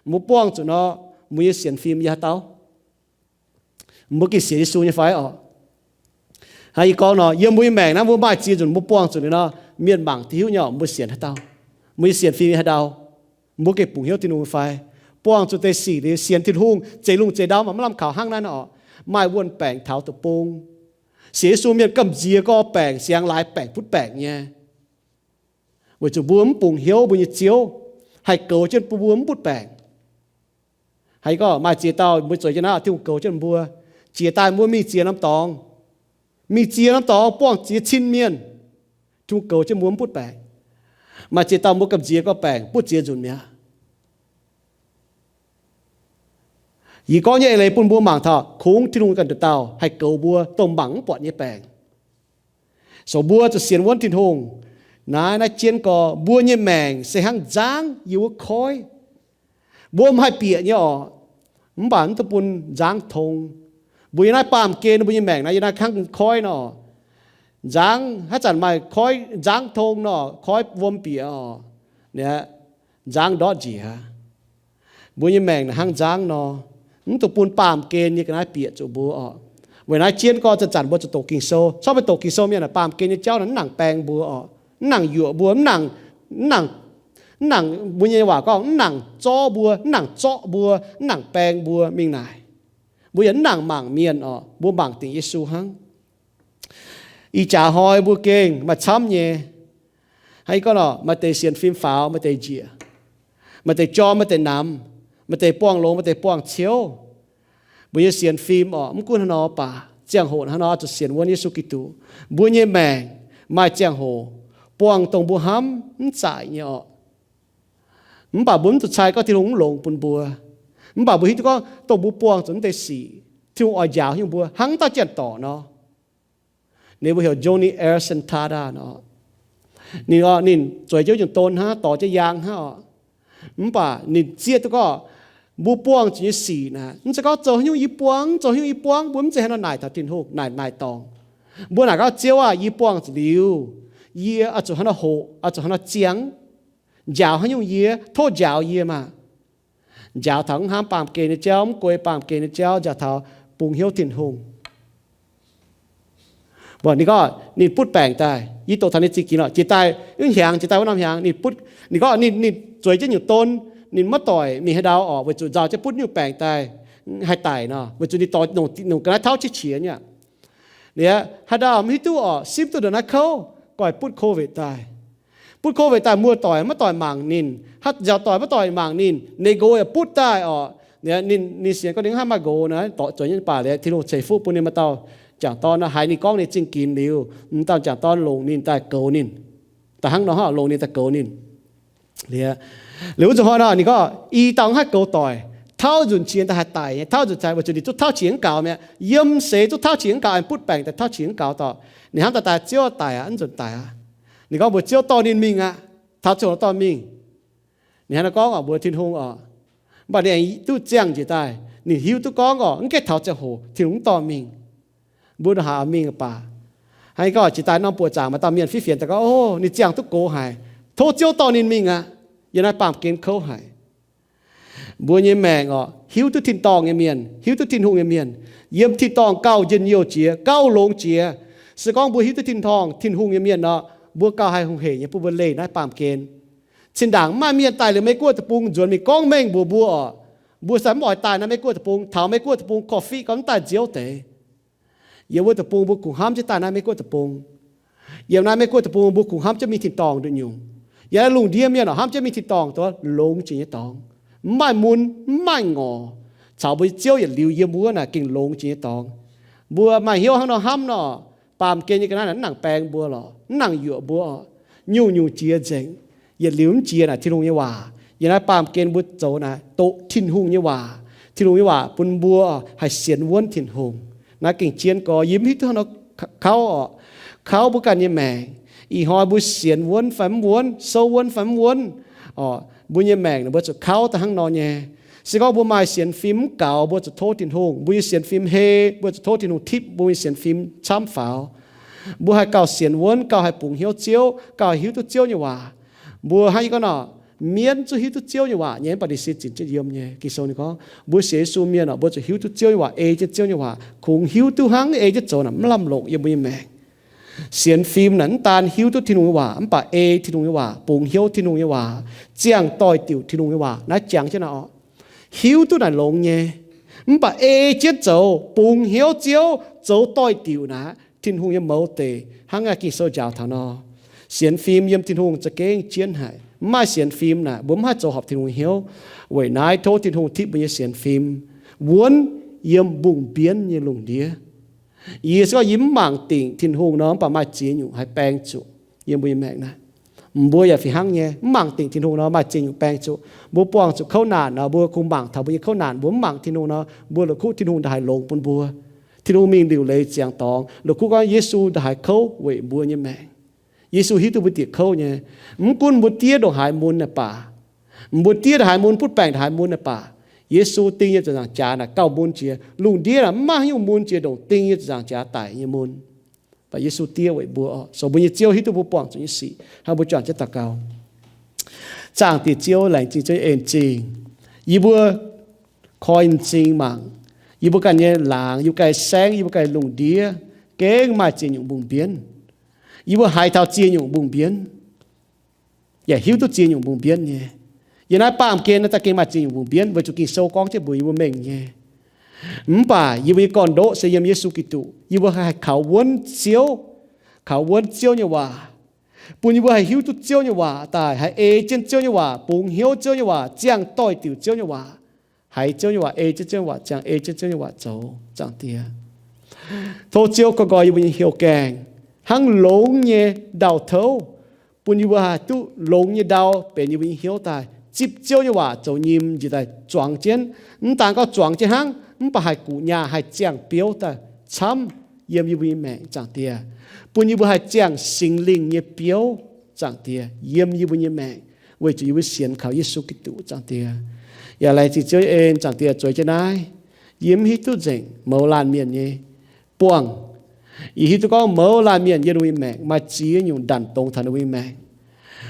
mbuo buangh zuqc nor, mbuo nyei sienx fim yiem haaix dauh? Mbuo gengh sienx Yesu nyei fai oc? Hnangv yie gorngv nor, yiem mbuo nyei maengc naaiv mbuo maaih ziex nzunc mbuo buangh zuqc ninh nor, mienh mangc diuh hiuv nyei oc, mbuo sienx haaix dauh, mbuo nyei sienx fim yiem haaix ndau. Mbuo gengh bungx hnyouv Tin-Hungh fai? Buangh zuqc deix sic liuz sienx Tin-Hungh, zeix lungh zeix ndau mv lamh kaux hnangv naaiv nor oc. Maaih wuonh baengc taux deic-bung. Sienx Yesu mienh gamh nziex gorx baengc, siang laaix baengc butv baengc nyei. Weic zuqc mbuo mv bungx hnyouv mbuo nyei Ziouv haih goux jienv bun mbuo mv butv baengc. Haiz gorngv maaih ziex dauh mbuo zueiz jienv naaiv, Tin-Hungh goux jienv mbuo. Jiex daaih mbuo mingh ziex norm dorngx, mingh ziex norm dorngx buangh ziex cin mienh, Tin-Hungh goux jienv mbuo mv butv baengc. Maaih ziex dauh mbuo gamh nziex gorx baengc butv ziex nzunc mi'aqv. Yie gorngv nyei eix leiz bun mbuo mangc taux kungx Tin-Hungh ganh nduqc dauh haih goux mbuo dongh mangc mv buatc nyei baengc. So mbuo zuqc sienx wuonv Tin-Hungh. Naaiv, naaiv jienv gorx, mbuo nyei maengc se hnangv nzangv yiem wuov koiv. Mbuo mv haih bieqc nyei oc, mv baac mv duqv bun nzangv tong. Mbuo yiem naaiv baamh gen mbuo nyei maengc naaiv yiem naaiv hnangv koiv nor. Nzangv haaix zanc maaih koiv nzangv tong nor, koiv wuom bieqc oc, nzangv ndortv njiec. Mbuo nyei maengc naaiv hnangv nzangv nor, mv duqv bun baamh gen nyei ga'naaiv bieqc zuqc mbuo oc. Weic naaiv jienv gorx zanc-zanc mbuo zuqc doqc Ging-Sou. Corc maiv doqc Ging-Sou mienh naaic baamh gen nyei jauv naaic mv nangc baeng mbuo oc. Mv nangc yuoqc mbuo, mv nangc, mv nangc, mbuo nyei waac gorngv mv nangc zorqv mbuo, mv nangc zorqv mbuo, mv nangc baeng mbuo mingh naaic. Mbuo yaac mv nangc mangc mienh oc, mbuo mangc dingc Yesu hnangv. Ih jaax hnoi mbuo gengh maaih camv nyei. Hnangv yie gorngv nor, maaih deix sienx fim faaux, maaih deix njiec, maaih deix jorm, maaih deix namx, maaih deix buangh longx, maaih deix buangh ciouv. Mbuo nyei sienx fim oc, mv gunv haaix nor baac, ziangh hoc hnangv nor oix zuqc sienx wuonv Yesu Giduc. Mbuo nyei maengc maaih ziangh hoc buangh dongh mbuo hnamv mv zaic nyei orqc. Mv baac mbuo mv zuqc cai gorngv Tin-Hungh mv longx bun mbuo. Mv baac mbuo hiuv duqv gorngv dongh mbuo buangh zuqc mv deix sic, Tin-Hungh oix njaaux nyungc mbuo hnangv dauh janx-dorc nor. Ninh mbuo heuc Joni Eareson Tada nor. Ninh, ninh zueiz jienv nyungc don hnangv, dorh jienv yaang hnangv orqc. Mv baac ninh zieqv duqv gorngv mbuo buangh zuqc nyei sic naaic, mv zeiz gorngv zoux haaix nyungc yie buangv, zoux haaix nyungc yie buangv, mbuo mv zeiz haaix nor naaic taux Tin-Hungh, naaic, naaic dorngx. Mbuo naaic gorngv, Ziouv aah, yie buangh zuqc liuz, yie oix zuqc hnangv nor hoqc, oix zuqc hnangv nor ziangh, njaaux haaix nyungc yie, tov njaaux yie maah. Njaaux taux mv hnamv baamh gen nyei jauv, mv guei baamh gen nyei jauv, njaaux taux bungx hnyouv Tin-Hungh. Mbuo ninh gorngv ninh butv baengc daaih, yie doqc taux ninh zingh ginx lorqc. Jiex daaih wuov hnyangx, jiex daaih wuov norm hnyangx, ninh butv, ninh gorngv ninh, ninh zueiz jienv nyungc don, ninh maiv doic mingh haaix ndau orqc, weic zuqc nzauh jienv butv nyungc baengc daaih haih daic nor, weic zuqc ninh dorh longc, longc ga'naaiv tauv qiex qiex nyei. Liuz haaix ndau mv hiuv duqv orqc, simv duqv ndongc naaiv kouv, goiv butv COVID daaih. Butv COVID daaih muoz-doic maiv doic mangc ninh, haaix nziaauc doic maiv doic mangc ninh, ninh nqox yaac butv daaih orqc. Ninh, ninh sienx gorngv ninh mv haih maaih nqox naaic, dorh zueiz nyei, mv baac liuz Tin-Hungh ceix fuqv bun ninh maaih dauh jangc dorn, haiz ninh gorngv ninh zingh ginx liuz, m'dauh jangc dorn longc ninh daaih goux ninh. Da'hnangv nor hnangv, longc ninh daaih goux ninh. Liuz, liuz wuov nzunc hnoi nor ninh gorngv i dauh mv haih goux doic, tauv nzunc qiex daaih haih daic nyei, tauv nzunc cai, weic zuqc ninh zungv tauv qiex mv gaux mi'aqv. Yiem seix zungv tauv qiex mv gaux, aengx butv baengc daaih tauv qiex mv gaux dorh. Ninh hnamv daaih daaih, Ziouv daic aqv, mv nzunc daic aqv. Ninh gorngv mbuox Ziouv dorh ninh mingh aqv, taux ziangh hoc dorh mingh. Ninh hnangv naaiv gorngv orqc, mbuox Tin-Hungh orqc, mv baac ninh aengx duqv ziangh njiec daaih. Ninh hiuv duqv gorngv orqc, mv gaengh taux ziangh hoc Tin-Hungh mv dorh mingh, mbuo ndongc haaix oix mingh baac. Hnangv gorngv jiex daaih norm buoqc zaangc maaih dauh mienh fiev fienx daaih gorngv, O, ninh ziangh duqv gox haic, tov Ziouv dorh ninh mingh aqv. Yiem naaiv baamh gen kouv haic. Mbuo nyei maengc orqc, hiuv duqv tin-dorngh nyei mienh, hiuv duqv Tin-Hungh nyei mienh, yiem tin-dorngh gauh njien-youh jiex, gauh longx jiex. Se gorngv mbuo hiuv duqv tin-dorngh, Tin-Hungh nyei mienh nor, mbuo gauh haih hungh heic nyei bun mbuo leih naaiv baamh gen. Zinh ndaangc mv maaih mienh daaih liuz Meiv Guoqv deic-bung nzuonx mingh gorngv mengh mbuox mbuo orqc, mbuo se mv oix daaih naaiv Meiv Guoqv deic-bung, taux Meiv Guoqv deic-bung korv-fiqv gorngv mv daaih nziouv deix. Yiem wuov deic-bung mbuo kungx hnamv jienv daaih naaiv Meiv Guoqv deic-bung. Yiem naaiv Meiv Guoqv deic-bung mbuo kungx hnamv jienv mingh tin-dorngh nduqc nyungc. Yiem naaiv lungh ndiev mienh oc, hnamv jienv mingh tin-dorngh duqv longx jiex nyei dorngx, mv maaih mun, mv maaih ngorc, caux mbuo nyei Ziouv yietc liuz yiem wuov naaic gengh longx jiex nyei dorngx. Mbuo maaih hnyouv hnangv nor hnamv nor, baamh gen nyei ga'naaiv naaic mv nangc baeng mbuo lorqc, mv nangc yuoqc mbuo orqc. Nyungc-nyungc jiex nzengc. Yietc liuz mv jiex naaic Tin-Hungh nyei waac. Yiem naaiv baamh gen mbuo zoux naaic doqc Tin-Hungh nyei waac. Tin-Hungh nyei waac bun mbuo haih sienx wuonv Tin-Hungh. Naaiv gengh jienv gorx, yie mv hiuv duqv hnangv nor kauv orqc, kauv mbuo ganh nyei maengc. Ih hnoi mbuo sienx wuonv fai mv wuonv, souv wuonv fai mv wuonv orqc, mbuo nyei maengc mbuo zuqc kauv daaih hnangv nor nyei. Se gorngv mbuo maaih sienx fim mv gaux, mbuo zuqc tov Tin-Hungh. Mbuo nyei sienx fim hei, mbuo zuqc tov Tin-Hungh tipv mbuo nyei sienx fim camv faaux. Mbuo haih gauh sienx wuonv, gauh haih bungx hnyouv Ziouv, gauh haih hiuv duqv Ziouv nyei waac. Mbuo hnangv yie gorngv nor, mienv zungv hiuv duqv Ziouv nyei waac nyei, mv baac ninh se zinc jienv yiem nyei. Ging-Sou ninh gorngv, mbuo sienx Yesu mienh orqc, mbuo zuqc hiuv duqv Ziouv nyei waac, ei jienv Ziouv nyei waac. Kungx hiuv duqv hnangv, ei jienv zoux naaic mv lamh longc yiem mbuo nyei maengc. Sienx fim naaic mv daan hiuv duqv Tin-Hungh nyei waac, mv baac ei Tin-Hungh nyei waac, bungx hnyouv Tin-Hungh nyei waac, ziangh doix-diuc Tin-Hungh nyei waac. Naaiv jangx jienv naaic orqc, hiuv duqv naaic longx nyei, mv baac ei jienv zoux, bungx hnyouv Ziouv, zoux doix-diuc naaic, Tin-Hungh nyei mouz deic hnangv naaiv Ging-Sou njaaux taux nor. Sienx fim yiem Tin-Hungh za'gengh jienv haic. Mv maaih sienx fim naaic, mbuo mv haih zoux horpc Tin-Hungh hnyouv. Weic naaiv tov Tin-Hungh tipv mbuo nyei sienx fim wuonv yiem mbungh mbienv nyei lungh ndiev. Yie se gorngv yie mv mangc dingc Tin-Hungh nor, mv baac maaih ziex nyungc haih baeng zuqc yiem mbuo nyei maengc naaiv. Mbuo yaac fih hnangv nyei, mv mangc dingc Tin-Hungh nor, maaih ziex nyungc baeng zuqc. Mbuo buangh zuqc kouv naanc nor, mbuo kungx mangc taux mbuo nyei kouv naanc. Mbuo mv mangc Tin-Hungh nor, mbuo la'kuqv Tin-Hungh ndaaih haih longx bun mbuo. Tin-Hungh mingh liuc leiz ziangx dorngx, la'kuqv gorngv Yesu ndaaih haih kouv weic mbuo nyei maengc. Yesu hiuv duqv mbuo diuc kouv nyei. Mv gunv mbuo diev ndongc haaix mun naaic baac, mbuo diev ndongc haaix mun, butv baengc ndongc haaix mun naaic baac, Yesu ding yiem ziepc nzaangc jaax naaic gauh mun jiex. Lungh ndiev naaic mv maaih haaix nyungc mun jiex ndongc ding yiem ziepc nzaangc jaax daic nyei mun. Baac Yesu diev weic mbuo oc. So mbuo nyei Ziouv hiuv duqv mbuo buangh zuqc nyei sic. Hnangv mbuo juangc jienv daux gaux. Zaangc Diex Ziouv, laengz zingh Ziouv nyei en zingh. Yie mbuo koi m'zing mangc, yie mbuo ganh nyei laangz, yie mbuo ganh nyei saengv, yie mbuo ganh nyei lungh ndiev gengh maaih ziex nyungc mbungh mbienv. Yie mbuo haiz taux ziex nyungc mbungh mbienv, yaac hiuv duqv ziex nyungc mbungh mbienv nyei. Yiem naaiv baamh gen naaiv daaih gengh maaih ziex nyungc mbungh mbienv, weic zuqc Ging-Sou gorngv jienv mbuox yie mbuo mengh nyei. Mv baac yie mbuo nyei gorn-ndoqv se yiem Yesu Giduc. Yie mbuo haih kaux wuonv Ziouv, kaux wuonv Ziouv nyei waac, bun yie mbuo haih hiuv duqv Ziouv nyei waac daaih, haih ei jienv Ziouv nyei waac, bungx hnyouv Ziouv nyei waac, ziangh doix-diuc Ziouv nyei waac, haiz Ziouv nyei waac, ei jienv Ziouv nyei waac, ziangh ei jienv Ziouv nyei waac zoux. Zaangc Diex, Tov Ziouv goiv nqoi yie mbuo nyei hnyouv gaengh, hnangv longx nyei ndau-touv, bun yie mbuo haih duqv longx nyei ndau benx yie mbuo nyei hnyouv daaih, zipv Ziouv nyei waac zoux nyim njiec daaih zuangx jienv. Mv daan gorngv zuangx jienv hnangv, mv baac haih guqc nyaah, haih ziangh biouv daaih camv yiem yie mbuo nyei maengc, Zaangc Diex. Bun yie mbuo haih ziangh Singx Lingh nyei biouv, Zaangc Diex, yiem yie mbuo nyei maengc, weic zuqc yie mbuo sienx kaux Yesu Giduc, Zaangc Diex. Yaac laengz zingh Ziouv nyei en, Zaangc Diex, zueiz jienv naaiv, yie mv hiuv duqv nzengc mouz laanh mienh nyei buangh. Yie hiuv duqv gorngv mouz laanh mienh yiem ninh mbuo nyei maengc maaih ziex nyungc ndanc dongz taux ninh mbuo nyei maengc,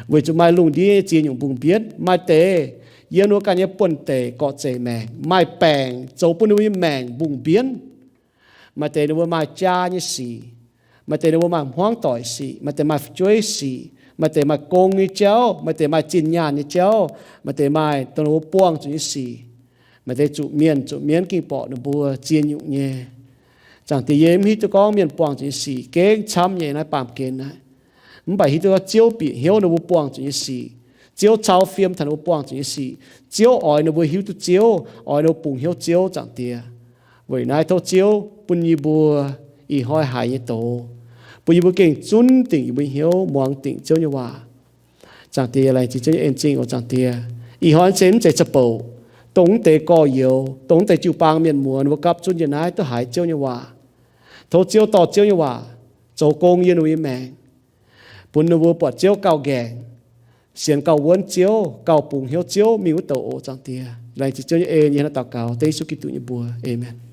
weic zuqc maaih lungh ndiev nyei ziex nyungc mbungh mbienv. Maaih deix yiem ninh mbuo ganh nyei buonv-deic gorqv-zeic maengc maaih baengc zoux bun ninh mbuo nyei maengc mbungh mbienv. Maaih deix ninh mbuo maaih jaa nyei sic, maaih deix ninh mbuo maaih hmuangv doic sic, maaih deix maaih fu'jueiv sic, maaih deix maaih gong nyei jauv, maaih deix maaih zinh nyaanh nyei jauv, maaih deix maaih dongh ninh mbuo buangh zuqc nyei sic. Maaih deix zuqc mienh zuqc mienv gengh borqc ninh mbuo ziex nyungc nyei. Zaangc Diex, yie mv hiuv duqv gorngv mienh buangh zuqc nyei sic gengh camv nyei naaiv baamh gen naaiv. Mv baac hiuv duqv gorngv Ziouv bieqc hnyouv ninh mbuo buangh zuqc nyei sic. Ziouv cau fiem taux ninh mbuo buangh zuqc nyei sic. Ziouv oix ninh mbuo hiuv duqv Ziouv, oix ninh mbuo bungx hnyouv Ziouv, Zaangc Diex. Weic naaiv tov Ziouv bun yie mbuo ih hnoi haiz nyei doz, bun yie mbuo gengh zunv dingc yie mbuo nyei hnyouv, muangx dingc Ziouv nyei waac. Zaangc Diex, laengz zingh Ziouv nyei en-zingh oc, Zaangc Diex. Ih hnoi se mv zeiz za'bouc, dongh mv deix gorx-youz, dongh mv deix jiu-baang mienh muoz ninh mbuo gapv zunv yie naaiv duqv haiz Ziouv nyei waac. Tov Ziouv dorh Ziouv nyei waac zoux gong yiem ninh mbuo nyei maengc, bun ninh mbuo buatc Ziouv gauh nqaengc, sienx gauh wuonv Ziouv, gauh bungx hnyouv Ziouv mingh wuov douc oc, Zaangc Diex. Laengz zingh Ziouv nyei en, yie hnangv naaiv daux gaux dengv Yesu Giduc nyei mbuox. Aamen.